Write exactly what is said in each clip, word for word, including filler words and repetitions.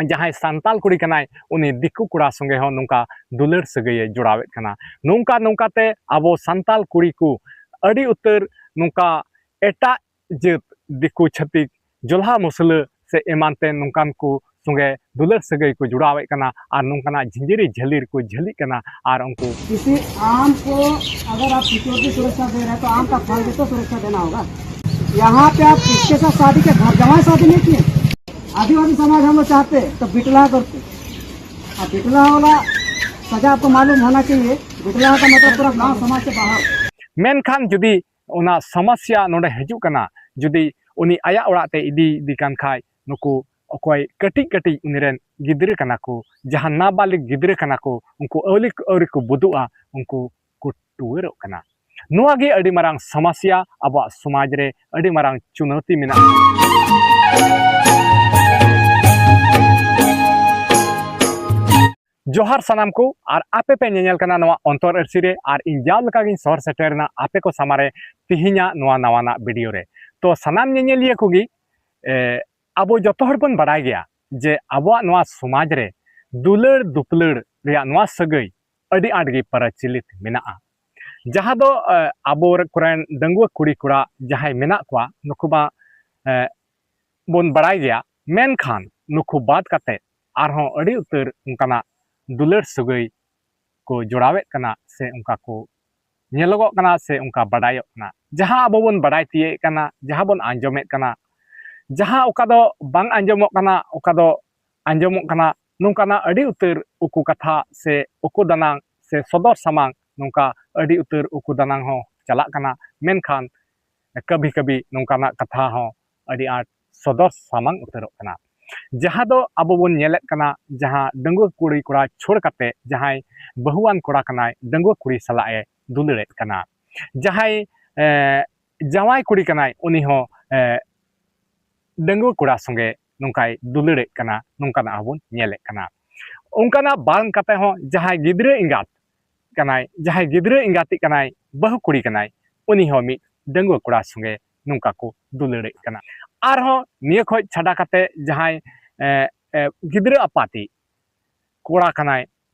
ᱡᱟᱦᱟᱸᱭ ᱥᱟᱱᱛᱟᱞ ᱠᱩᱲᱤ ᱠᱟᱱᱟᱭ, ᱩᱱᱤ ᱫᱤᱠᱩ ᱠᱚᱲᱟ ᱥᱚᱸᱜᱮ ᱦᱚᱸ ᱱᱚᱝᱠᱟ ᱫᱩᱞᱟᱹᱲ ᱥᱟᱹᱜᱟᱹᱭᱮ ᱡᱚᱲᱟᱣᱮᱫ ᱠᱟᱱᱟ᱾ ᱱᱚᱝᱠᱟ ᱱᱚᱝᱠᱟ ᱛᱮ ᱟᱵᱚ ᱥᱟᱱᱛᱟᱞ ᱠᱩᱲᱤ ᱠᱚ ᱟᱹᱰᱤ ᱩᱛᱟᱹᱨ ᱱᱚᱝᱠᱟ ᱮᱴᱟᱜ ᱡᱟᱹᱛ, ᱫᱤᱠᱩ, ᱪᱷᱟᱹᱛᱤᱠ, ᱡᱚᱞᱦᱟ ᱢᱩᱥᱞᱟᱹ ᱥᱮ ᱮᱢᱟᱱ ᱛᱮ ᱱᱚᱝᱠᱟᱱ ᱠᱚ ᱥᱚᱸᱜᱮ ᱫᱩᱞᱟᱹᱲ ᱥᱟᱹᱜᱟᱹᱭ ᱠᱚ ᱡᱚᱲᱟᱣᱮᱫ ᱠᱟᱱᱟ ᱟᱨ ᱱᱚᱝᱠᱟᱱᱟᱜ ᱡᱷᱤᱸᱡᱤᱨᱤ ᱡᱷᱟᱹᱞᱤ ᱨᱮᱠᱚ ᱡᱷᱟᱹᱞᱤᱜ ᱠᱟᱱᱟ᱾ ᱟᱨ ᱩᱱᱠᱩ किसी आम को अगर आप सिक्योरिटी सुरक्षा दे रहे हैं तो आम का फल भी तो सुरक्षा देना होगा। यहाँ पे आप किसके साथ शादी के घर जमाई शादी नहीं किए। आदिवासी समाज हम लोग चाहते हैं तो बिटला करते। अब बिटला वाला सजा आपको मालूम होना चाहिए। बिटला का मतलब पूरा गांव समाज से बाहर। ᱢᱮᱱᱠᱷᱟᱱ ᱡᱩᱫᱤ ᱚᱱᱟ ᱥᱚᱢᱚᱥᱭᱟ ᱱᱚᱰᱮ ᱦᱤᱡᱩᱜ ᱠᱟᱱᱟ, ᱡᱩᱫᱤ ᱩᱱᱤ ᱟᱭᱟᱜ ᱚᱲᱟᱜ ᱛᱮ ᱤᱫᱤ ᱤᱫᱤ ᱠᱟᱱ ᱠᱷᱟᱡ, ᱱᱩᱠᱩ ᱚᱠᱚᱭ ᱠᱟᱹᱴᱤᱡ ᱠᱟᱹᱴᱤᱡ ᱩᱱᱤ ᱨᱮᱱ ᱜᱤᱫᱽᱨᱟᱹ ᱠᱟᱱᱟ ᱠᱚ, ᱡᱟᱦᱟᱸ ᱱᱟᱵᱟᱞᱤᱜ ᱜᱤᱫᱽᱨᱟᱹ ᱠᱟᱱᱟ ᱠᱚ, ᱩᱱᱠᱩ ᱟᱹᱣᱞᱤ ᱟᱹᱣᱨᱤ ᱠᱚ ᱵᱩᱫᱩᱜᱼᱟ, ᱩᱱᱠᱩ ᱠᱚ ᱴᱩᱣᱟᱹᱨᱚᱜ ᱠᱟᱱᱟ᱾ ᱱᱚᱣᱟ ᱜᱮ ᱟᱹᱰᱤ ᱢᱟᱨᱟᱝ ᱥᱚᱢᱚᱥᱭᱟ, ᱟᱵᱚᱣᱟᱜ ᱥᱚᱢᱟᱡᱽ ᱨᱮ ᱟᱹᱰᱤ ᱢᱟᱨᱟᱝ ᱪᱩᱱᱟᱹᱣᱛᱤ ᱢᱮᱱᱟᱜᱼᱟ᱾ ᱡᱚᱦᱟᱨ ᱥᱟᱱᱟᱢ ᱠᱚ, ᱟᱨ ᱟᱯᱮ ᱯᱮ ᱧᱮᱧᱮᱞ ᱠᱟᱱᱟ ᱱᱚᱣᱟ ᱚᱱᱛᱚᱨ ᱟᱹᱨᱥᱤ ᱨᱮ, ᱟᱨ ᱤᱧ ᱡᱟᱣ ᱞᱮᱠᱟ ᱜᱤᱧ ᱥᱚᱦᱚᱨ ᱥᱮᱴᱮᱨ ᱮᱱᱟ ᱟᱯᱮ ᱠᱚ ᱥᱟᱢᱟᱝ ᱨᱮ ᱛᱤᱦᱤᱧᱟᱜ ᱱᱚᱣᱟ ᱱᱟᱣᱟᱱᱟᱜ ᱵᱷᱤᱰᱤᱭᱳ ᱨᱮ᱾ ᱛᱚ ᱥᱟᱱᱟᱢ ᱧᱮᱧᱮᱞᱤᱭᱟᱹ ᱠᱚᱜᱮ, ᱮ, ᱟᱵᱚ ᱡᱚᱛᱚ ᱦᱚᱲ ᱵᱚᱱ ᱵᱟᱲᱟᱭ ᱜᱮᱭᱟ ᱡᱮ ᱟᱵᱚᱣᱟᱜ ᱱᱚᱣᱟ ᱥᱚᱢᱟᱡᱽ ᱨᱮ ᱫᱩᱞᱟᱹᱲ ᱫᱩᱯᱞᱟᱹᱲ ᱨᱮᱭᱟᱜ ᱱᱚᱣᱟ ᱥᱟᱹᱜᱟᱹᱭ ᱟᱹᱰᱤ ᱟᱸᱴ ᱜᱮ ᱯᱨᱚᱪᱚᱞᱤᱛ ᱢᱮᱱᱟᱜᱼᱟ᱾ ᱡᱟᱦᱟᱸ ᱫᱚ, ᱮ, ᱟᱵᱚ ᱠᱚᱨᱮᱱ ᱰᱟᱺᱜᱩᱣᱟᱹ ᱠᱩᱲᱤ ᱠᱚᱲᱟ ᱡᱟᱦᱟᱸᱭ ᱢᱮᱱᱟᱜ ᱠᱚᱣᱟ, ᱱᱩᱠᱩ ᱢᱟ, ᱮ, ᱵᱚᱱ ᱵᱟᱲᱟᱭ ᱜᱮᱭᱟ, ᱢᱮᱱᱠᱷᱟᱱ ᱱᱩᱠᱩ ᱵᱟᱫ ᱠᱟᱛᱮ ᱟᱨᱦᱚᱸ ᱟᱹᱰᱤ ᱩᱛᱟᱹᱨ ᱚᱱᱠᱟᱱᱟᱜ ᱫᱩᱞᱟᱹᱲ ᱥᱟᱹᱜᱟᱹᱭ ᱠᱚ ᱡᱚᱲᱟᱣᱮᱫ ᱠᱟᱱᱟ ᱥᱮ ᱚᱱᱠᱟ ᱠᱚ ᱧᱮᱞᱚᱜᱚᱜ ᱠᱟᱱᱟ ᱥᱮ ᱚᱱᱠᱟ ᱵᱟᱰᱟᱭᱚᱜ ᱠᱟᱱᱟ᱾ ᱡᱟᱦᱟᱸ ᱟᱵᱚ ᱵᱚᱱ ᱵᱟᱰᱟᱭ ᱛᱤᱭᱳᱜ ᱮᱫ ᱠᱟᱱᱟ, ᱡᱟᱦᱟᱸ ᱵᱚᱱ ᱟᱸᱡᱚᱢᱮᱫ ᱠᱟᱱᱟ, ᱡᱟᱦᱟᱸ ᱚᱠᱟ ᱫᱚ ᱵᱟᱝ ᱟᱸᱡᱚᱢᱚᱜ ᱠᱟᱱᱟ, ᱚᱠᱟ ᱫᱚ ᱟᱸᱡᱚᱢᱚᱜ ᱠᱟᱱᱟ, ᱱᱚᱝᱠᱟᱱᱟᱜ ᱟᱹᱰᱤ ᱩᱛᱟᱹᱨ ᱩᱠᱩ ᱠᱟᱛᱷᱟ ᱥᱮ ᱩᱠᱩ ᱫᱟᱱᱟᱝ ᱥᱮ ᱥᱚᱫᱚᱨ ᱥᱟᱢᱟᱝ, ᱱᱚᱝᱠᱟ ᱟᱹᱰᱤ ᱩᱛᱟᱹᱨ ᱩᱠᱩ ᱫᱟᱱᱟᱝ ᱦᱚᱸ ᱪᱟᱞᱟᱜ ᱠᱟᱱᱟ᱾ ᱢᱮᱱᱠᱷᱟᱱ ᱠᱟᱹᱵᱷᱤ ᱠᱟᱹᱵᱷᱤ ᱱᱚᱝᱠᱟᱱᱟᱜ ᱠᱟᱛᱷᱟ ᱦᱚᱸ ᱟᱹᱰᱤ ᱟᱸᱴ ᱥᱚᱫᱚᱨ ᱥᱟᱢᱟᱝ ᱩᱛᱟᱹᱨᱚᱜ ᱠᱟᱱᱟ᱾ ᱡᱟᱦᱟᱸ ᱫᱚ ᱟᱵᱚ ᱵᱚᱱ ᱧᱮᱞᱮᱫ ᱠᱟᱱᱟ, ᱡᱟᱦᱟᱸ ᱰᱟᱺᱜᱩᱣᱟᱹ ᱠᱩᱲᱤ ᱠᱚᱲᱟ ᱪᱷᱟᱹᱲ ᱠᱟᱛᱮ ᱡᱟᱦᱟᱸᱭ ᱵᱟᱹᱦᱩᱣᱟᱱ ᱠᱚᱲᱟ ᱠᱟᱱᱟᱭ, ᱰᱟᱺᱜᱩᱣᱟᱹ ᱠᱩᱲᱤ ᱥᱟᱞᱟᱜ ᱮ ᱫᱩᱞᱟᱹᱲᱮᱫ ᱠᱟᱱᱟ᱾ ᱡᱟᱦᱟᱸᱭ, ᱮ, ᱡᱟᱶᱟᱭ ᱠᱩᱲᱤ ᱠᱟᱱᱟᱭ, ᱩᱱᱤ ᱦᱚᱸ, ᱮ, ᱰᱟᱺᱜᱩᱣᱟᱹ ᱠᱚᱲᱟ ᱥᱚᱸᱜᱮ ᱱᱚᱝᱠᱟᱭ ᱫᱩᱞᱟᱹᱲᱮᱫ ᱠᱟᱱᱟ, ᱱᱚᱝᱠᱟᱱᱟᱜ ᱦᱚᱸᱵᱚᱱ ᱧᱮᱞᱮᱫ ᱠᱟᱱᱟ᱾ ᱚᱱᱠᱟᱱᱟᱜ ᱵᱟᱝ ᱠᱟᱛᱮ ᱦᱚᱸ ᱡᱟᱦᱟᱸᱭ ᱜᱤᱫᱽᱨᱟᱹ ᱮᱸᱜᱟᱛ ᱠᱟᱱᱟᱭ, ᱡᱟᱦᱟᱸᱭ ᱜᱤᱫᱽᱨᱟᱹ ᱮᱸᱜᱟᱛᱤᱡ ᱠᱟᱱᱟᱭ, ᱵᱟᱹᱦᱩ ᱠᱩᱲᱤ ᱠᱟᱱᱟᱭ, ᱩᱱᱤ ᱦᱚᱸ ᱢᱤᱫ ᱰᱟᱺᱜᱩᱣᱟᱹ ᱠᱚᱲᱟ ᱥᱚᱸᱜᱮ ᱱᱚᱝᱠᱟ ᱠᱚ ᱫᱩᱞᱟᱹᱲᱮᱫ ᱠᱟᱱᱟ᱾ ᱟᱨᱦᱚᱸ ᱱᱤᱭᱟᱹ ᱠᱷᱚᱡ ᱪᱷᱟᱰᱟ ᱠᱟᱛᱮ ᱡᱟᱦᱟᱸᱭ, ᱮ, ᱜᱤᱫᱽᱨᱟᱹ ᱟᱯᱟᱛᱤᱡ ᱠᱚᱲᱟ ᱠᱟᱱᱟᱭ,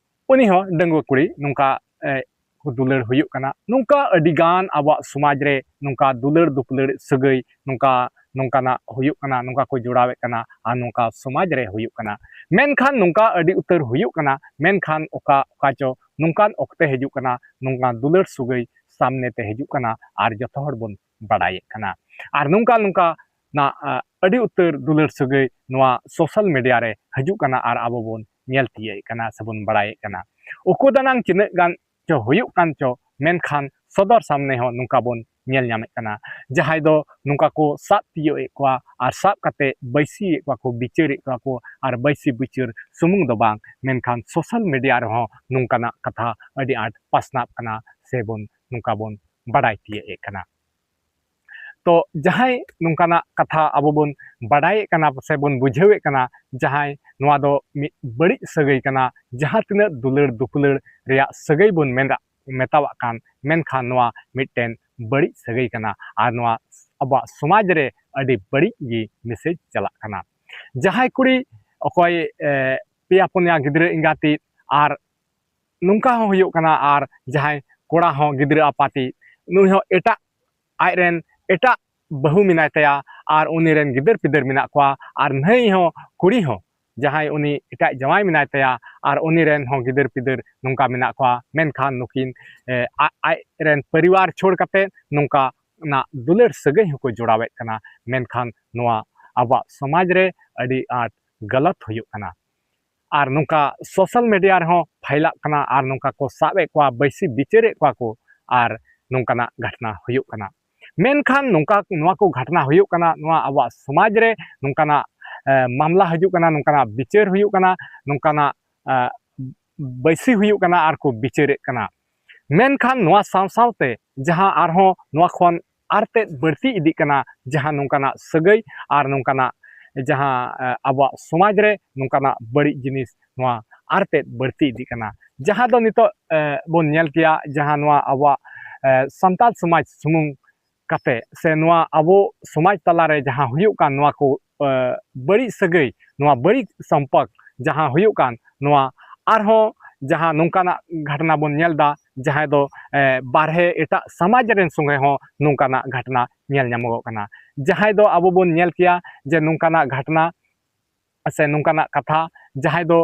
ᱩᱱᱤ ᱦᱚᱸ ᱰᱟᱺᱜᱩᱣᱟᱹ ᱠᱩᱲᱤ ᱱᱚᱝᱠᱟ ᱮ, ᱠᱚ ᱫᱩᱞᱟᱹᱲ ᱦᱩᱭᱩᱜ ᱠᱟᱱᱟ᱾ ᱱᱚᱝᱠᱟ ᱟᱹᱰᱤ ᱜᱟᱱ ᱟᱵᱚᱣᱟᱜ ᱥᱚᱢᱟᱡᱽ ᱨᱮ ᱱᱚᱝᱠᱟ ᱫᱩᱞᱟᱹᱲ ᱫᱩᱯᱞᱟᱹᱲ ᱥᱟᱹᱜᱟᱹᱭ ᱱᱚᱝᱠᱟ ᱱᱚᱝᱠᱟᱱᱟᱜ ᱦᱩᱭᱩᱜ ᱠᱟᱱᱟ, ᱱᱚᱝᱠᱟ ᱠᱚ ᱡᱚᱲᱟᱣᱮᱫ ᱠᱟᱱᱟ ᱟᱨ ᱱᱚᱝᱠᱟ ᱥᱚᱢᱟᱡᱽ ᱨᱮ ᱦᱩᱭᱩᱜ ᱠᱟᱱᱟ᱾ ᱢᱮᱱᱠᱷᱟᱱ ᱱᱚᱝᱠᱟ ᱟᱹᱰᱤ ᱩᱛᱟᱹᱨ ᱦᱩᱭᱩᱜ ᱠᱟᱱᱟ, ᱢᱮᱱᱠᱷᱟᱱ ᱚᱠᱟ ᱚᱠᱟ ᱪᱚ ᱱᱚᱝᱠᱟᱱ ᱚᱠᱛᱮ ᱦᱤᱡᱩᱜ ᱠᱟᱱᱟ, ᱱᱚᱝᱠᱟ ᱫᱩᱞᱟᱹᱲ ᱥᱟᱹᱜᱟᱹᱭ ᱥᱟᱢᱱᱮ ᱛᱮ ᱦᱤᱡᱩᱜ ᱠᱟᱱᱟ ᱟᱨ ᱡᱚᱛᱚ ᱦᱚᱲ ᱵᱚᱱ ᱵᱟᱲᱟᱭᱮᱫ ᱠᱟᱱᱟ᱾ ᱟᱨ ᱱᱚᱝᱠᱟ ᱱᱚᱝᱠᱟ ᱱᱟ, ᱟ, ᱟᱹᱰᱤ ᱩᱛᱟᱹᱨ ᱫᱩᱞᱟᱹᱲ ᱥᱟᱹᱜᱟᱹᱭ ᱱᱚᱣᱟ social media ᱨᱮ ᱦᱤᱡᱩᱜ ᱠᱟᱱᱟ ᱟᱨ ᱟᱵᱚ ᱵᱚᱱ ᱧᱮᱞ ᱛᱤᱭᱳᱜ ᱮᱫ ᱠᱟᱱᱟ ᱥᱮᱵᱚᱱ ᱵᱟᱲᱟᱭᱮᱫ ᱠᱟᱱᱟ᱾ ᱩᱠᱩ ᱫᱟᱱᱟᱝ ᱛᱤᱱᱟᱹᱜ ᱜᱟᱱ ᱪᱚ ᱦᱩᱭᱩᱜ ᱠᱟᱱ ᱪᱚ, ᱢᱮᱱᱠᱷᱟᱱ ᱥᱚᱫᱚᱨ ᱥᱟᱢᱱᱮ ᱦᱚᱸ ᱱᱚᱝᱠᱟ ᱵᱚᱱ ᱧᱮᱞ ᱧᱟᱢᱮᱫ ᱠᱟᱱᱟ᱾ ᱡᱟᱦᱟᱸᱭ ᱫᱚ ᱱᱚᱝᱠᱟ ᱠᱚ ᱥᱟᱵ ᱛᱤᱭᱳᱜ ᱮᱫ ᱠᱚᱣᱟ ᱟᱨ ᱥᱟᱵ ᱠᱟᱛᱮ ᱵᱟᱹᱭᱥᱤᱭᱮᱫ ᱠᱚᱣᱟ ᱠᱚ, ᱵᱤᱪᱟᱹᱨᱮᱫ ᱠᱚᱣᱟ ᱠᱚ, ᱟᱨ ᱵᱟᱹᱭᱥᱤ ᱵᱤᱪᱟᱹᱨ ᱥᱩᱢᱩᱝ ᱫᱚ ᱵᱟᱝ, ᱢᱮᱱᱠᱷᱟᱱ social media ᱨᱮᱦᱚᱸ ᱱᱚᱝᱠᱟᱱᱟᱜ ᱠᱟᱛᱷᱟ ᱟᱹᱰᱤ ᱟᱸᱴ ᱯᱟᱥᱱᱟᱜ ᱠᱟᱱᱟ ᱥᱮᱵᱚᱱ ᱱᱚᱝᱠᱟ ᱵᱚᱱ ᱵᱟᱰᱟᱭ ᱛᱤᱭᱳᱜ ᱮᱫ ᱠᱟᱱᱟ᱾ ᱛᱚ ᱡᱟᱦᱟᱸᱭ ᱱᱚᱝᱠᱟᱱᱟᱜ ᱠᱟᱛᱷᱟ ᱟᱵᱚ ᱵᱚᱱ ᱵᱟᱰᱟᱭᱮᱫ ᱠᱟᱱᱟ ᱥᱮ ᱵᱚᱱ ᱵᱩᱡᱷᱟᱹᱣᱮᱫ ᱠᱟᱱᱟ, ᱡᱟᱦᱟᱸᱭ ᱱᱚᱣᱟ ᱫᱚ ᱢᱤᱫ ᱵᱟᱹᱲᱤᱡ ᱥᱟᱹᱜᱟᱹᱭ ᱠᱟᱱᱟ, ᱡᱟᱦᱟᱸ ᱛᱤᱱᱟᱹᱜ ᱫᱩᱞᱟᱹᱲ ᱫᱩᱯᱩᱞᱟᱹᱲ ᱨᱮᱭᱟᱜ ᱥᱟᱹᱜᱟᱹᱭ ᱵᱚᱱ ᱢᱮᱱᱫᱟ, ᱢᱮᱛᱟᱣᱟᱜ ᱠᱟᱱ, ᱢᱮᱱᱠᱷᱟᱱ ᱱᱚᱣᱟ ᱢᱤᱫᱴᱮᱱ ᱵᱟᱹᱲᱤᱡ ᱥᱟᱹᱜᱟᱹᱭ ᱠᱟᱱᱟ ᱟᱨ ᱱᱚᱣᱟ ᱟᱵᱚᱣᱟᱜ ᱥᱚᱢᱟᱡᱽ ᱨᱮ ᱟᱹᱰᱤ ᱵᱟᱹᱲᱤᱡ ᱜᱮ message ᱪᱟᱞᱟᱜ ᱠᱟᱱᱟ᱾ ᱡᱟᱦᱟᱸᱭ ᱠᱩᱲᱤ ᱚᱠᱚᱭ, ᱮ, ᱯᱮᱭᱟ ᱯᱩᱱᱭᱟ ᱜᱤᱫᱽᱨᱟᱹ ᱮᱸᱜᱟᱛᱤᱡ ᱟᱨ ᱱᱚᱝᱠᱟ ᱦᱚᱸ ᱦᱩᱭᱩᱜ ᱠᱟᱱᱟ, ᱟᱨ ᱡᱟᱦᱟᱸᱭ ᱠᱚᱲᱟ ᱦᱚᱸ ᱜᱤᱫᱽᱨᱟᱹ ᱟᱯᱟᱛᱤᱡ, ᱱᱩᱭ ᱦᱚᱸ ᱮᱴᱟᱜ, ᱟᱡ ᱨᱮᱱ ᱮᱴᱟᱜ ᱵᱟᱹᱦᱩ ᱢᱮᱱᱟᱭ ᱛᱟᱭᱟ ᱟᱨ ᱩᱱᱤ ᱨᱮᱱ ᱜᱤᱫᱟᱹᱨ ᱯᱤᱫᱟᱹᱨ ᱢᱮᱱᱟᱜ ᱠᱚᱣᱟ, ᱟᱨ ᱱᱟᱹᱭ ᱦᱚᱸ ᱠᱩᱲᱤ ᱦᱚᱸ ᱡᱟᱦᱟᱸᱭ ᱩᱱᱤ ᱮᱴᱟᱜ ᱡᱟᱶᱟᱭ ᱢᱮᱱᱟᱭ ᱛᱟᱭᱟ ᱟᱨ ᱩᱱᱤ ᱨᱮᱱ ᱦᱚᱸ ᱜᱤᱫᱟᱹᱨ ᱯᱤᱫᱟᱹᱨ ᱱᱚᱝᱠᱟ ᱢᱮᱱᱟᱜ ᱠᱚᱣᱟ, ᱢᱮᱱᱠᱷᱟᱱ ᱱᱩᱠᱤᱱ, ᱮ, ᱟ-, ᱟᱡ ᱨᱮᱱ ᱯᱚᱨᱤᱵᱟᱨ ᱪᱷᱟᱹᱲ ᱠᱟᱛᱮ ᱱᱚᱝᱠᱟ ᱱᱟᱜ ᱫᱩᱞᱟᱹᱲ ᱥᱟᱹᱜᱟᱹᱭ ᱦᱚᱸᱠᱚ ᱡᱚᱲᱟᱣᱮᱫ ᱠᱟᱱᱟ, ᱢᱮᱱᱠᱷᱟᱱ ᱱᱚᱣᱟ ᱟᱵᱚᱣᱟᱜ ᱥᱚᱢᱟᱡᱽ ᱨᱮ ᱟᱹᱰᱤ ᱟᱸᱴ ᱜᱟᱞᱟᱛ ᱦᱩᱭᱩᱜ ᱠᱟᱱᱟ᱾ ᱟᱨ ᱱᱚᱝᱠᱟ social media ᱨᱮᱦᱚᱸ ᱯᱷᱟᱭᱞᱟᱜ ᱠᱟᱱᱟ ᱟᱨ ᱱᱚᱝᱠᱟ ᱠᱚ ᱥᱟᱵ ᱮᱫ ᱠᱚᱣᱟ, ᱵᱟᱹᱭᱥᱤ ᱵᱤᱪᱟᱹᱨᱮᱫ ᱠᱚᱣᱟ ᱠᱚ ᱟᱨ ᱱᱚᱝᱠᱟᱱᱟᱜ ᱜᱷᱟᱴᱱᱟ ᱦᱩᱭᱩᱜ ᱠᱟᱱᱟ᱾ ᱢᱮᱱᱠᱷᱟᱱ ᱱᱚᱝᱠᱟ ᱱᱚᱣᱟ ᱠᱚ ᱜᱷᱟᱴᱱᱟ ᱦᱩᱭᱩᱜ ᱠᱟᱱᱟ, ᱱᱚᱣᱟ ᱟᱵᱚᱣᱟᱜ ᱥᱚᱢᱟᱡᱽ ᱨᱮ ᱱᱚᱝᱠᱟᱱᱟᱜ, ᱮ, ᱢᱟᱢᱞᱟ ᱦᱤᱡᱩᱜ ᱠᱟᱱᱟ, ᱱᱚᱝᱠᱟᱱᱟᱜ ᱵᱤᱪᱟᱹᱨ ᱦᱩᱭᱩᱜ ᱠᱟᱱᱟ, ᱱᱚᱝᱠᱟᱱᱟᱜ, ᱮ, ᱵᱟᱹᱭᱥᱤ ᱦᱩᱭᱩᱜ ᱠᱟᱱᱟ ᱟᱨ ᱠᱚ ᱵᱤᱪᱟᱹᱨᱮᱫ ᱠᱟᱱᱟ᱾ ᱢᱮᱱᱠᱷᱟᱱ ᱱᱚᱣᱟ ᱥᱟᱶ ᱥᱟᱶᱛᱮ ᱡᱟᱦᱟᱸ ᱟᱨᱦᱚᱸ ᱱᱚᱣᱟ ᱠᱷᱚᱱ ᱟᱨ ᱛᱮᱫ ᱵᱟᱹᱲᱛᱤ ᱤᱫᱤᱜ ᱠᱟᱱᱟ, ᱡᱟᱦᱟᱸ ᱱᱚᱝᱠᱟᱱᱟᱜ ᱥᱟᱹᱜᱟᱹᱭ ᱟᱨ ᱱᱚᱝᱠᱟᱱᱟᱜ ᱡᱟᱦᱟᱸ, ᱮ, ᱟᱵᱚᱣᱟᱜ ᱥᱚᱢᱟᱡᱽ ᱨᱮ ᱱᱚᱝᱠᱟᱱᱟᱜ ᱵᱟᱹᱲᱤᱡ ᱡᱤᱱᱤᱥ ᱱᱚᱣᱟ ᱟᱨ ᱛᱮᱫ ᱵᱟᱹᱲᱛᱤ ᱤᱫᱤᱜ ᱠᱟᱱᱟ᱾ ᱡᱟᱦᱟᱸ ᱫᱚ ᱱᱤᱛᱚᱜ, ᱮ, ᱵᱚᱱ ᱧᱮᱞ ᱠᱮᱭᱟ, ᱡᱟᱦᱟᱸ ᱱᱚᱣᱟ ᱟᱵᱚᱣᱟᱜ, ᱮ, ᱥᱟᱱᱛᱟᱲ ᱥᱚᱢᱟᱡᱽ ᱥᱩᱢᱩᱝ ᱠᱟᱛᱮ ᱥᱮ ᱱᱚᱣᱟ ᱟᱵᱚ ᱥᱚᱢᱟᱡᱽ ᱛᱟᱞᱟᱨᱮ ᱡᱟᱦᱟᱸ ᱦᱩᱭᱩᱜ ᱠᱟᱱ ᱱᱚᱣᱟ ᱠᱚ, ᱮ, ᱵᱟᱹᱲᱤᱡ ᱥᱟᱹᱜᱟᱹᱭ, ᱱᱚᱣᱟ ᱵᱟᱹᱲᱤᱡ ᱥᱚᱢᱯᱚᱨᱠ ᱡᱟᱦᱟᱸ ᱦᱩᱭᱩᱜ ᱠᱟᱱ, ᱱᱚᱣᱟ ᱟᱨᱦᱚᱸ ᱡᱟᱦᱟᱸ ᱱᱚᱝᱠᱟᱱᱟᱜ ᱜᱷᱟᱴᱱᱟ ᱵᱚᱱ ᱧᱮᱞ ᱮᱫᱟ, ᱡᱟᱦᱟᱸᱭ ᱫᱚ, ᱮ, ᱵᱟᱨᱦᱮ ᱮᱴᱟᱜ ᱥᱚᱢᱟᱡᱽ ᱨᱮᱱ ᱥᱚᱸᱜᱮ ᱦᱚᱸ ᱱᱚᱝᱠᱟᱱᱟᱜ ᱜᱷᱟᱴᱱᱟ ᱧᱮᱞ ᱧᱟᱢᱚᱜᱚᱜ ᱠᱟᱱᱟ᱾ ᱡᱟᱦᱟᱸᱭ ᱫᱚ ᱟᱵᱚ ᱵᱚᱱ ᱧᱮᱞ ᱠᱮᱭᱟ ᱡᱮ ᱱᱚᱝᱠᱟᱱᱟᱜ ᱜᱷᱟᱴᱱᱟ ᱥᱮ ᱱᱚᱝᱠᱟᱱᱟᱜ ᱠᱟᱛᱷᱟ, ᱡᱟᱦᱟᱸᱭ ᱫᱚ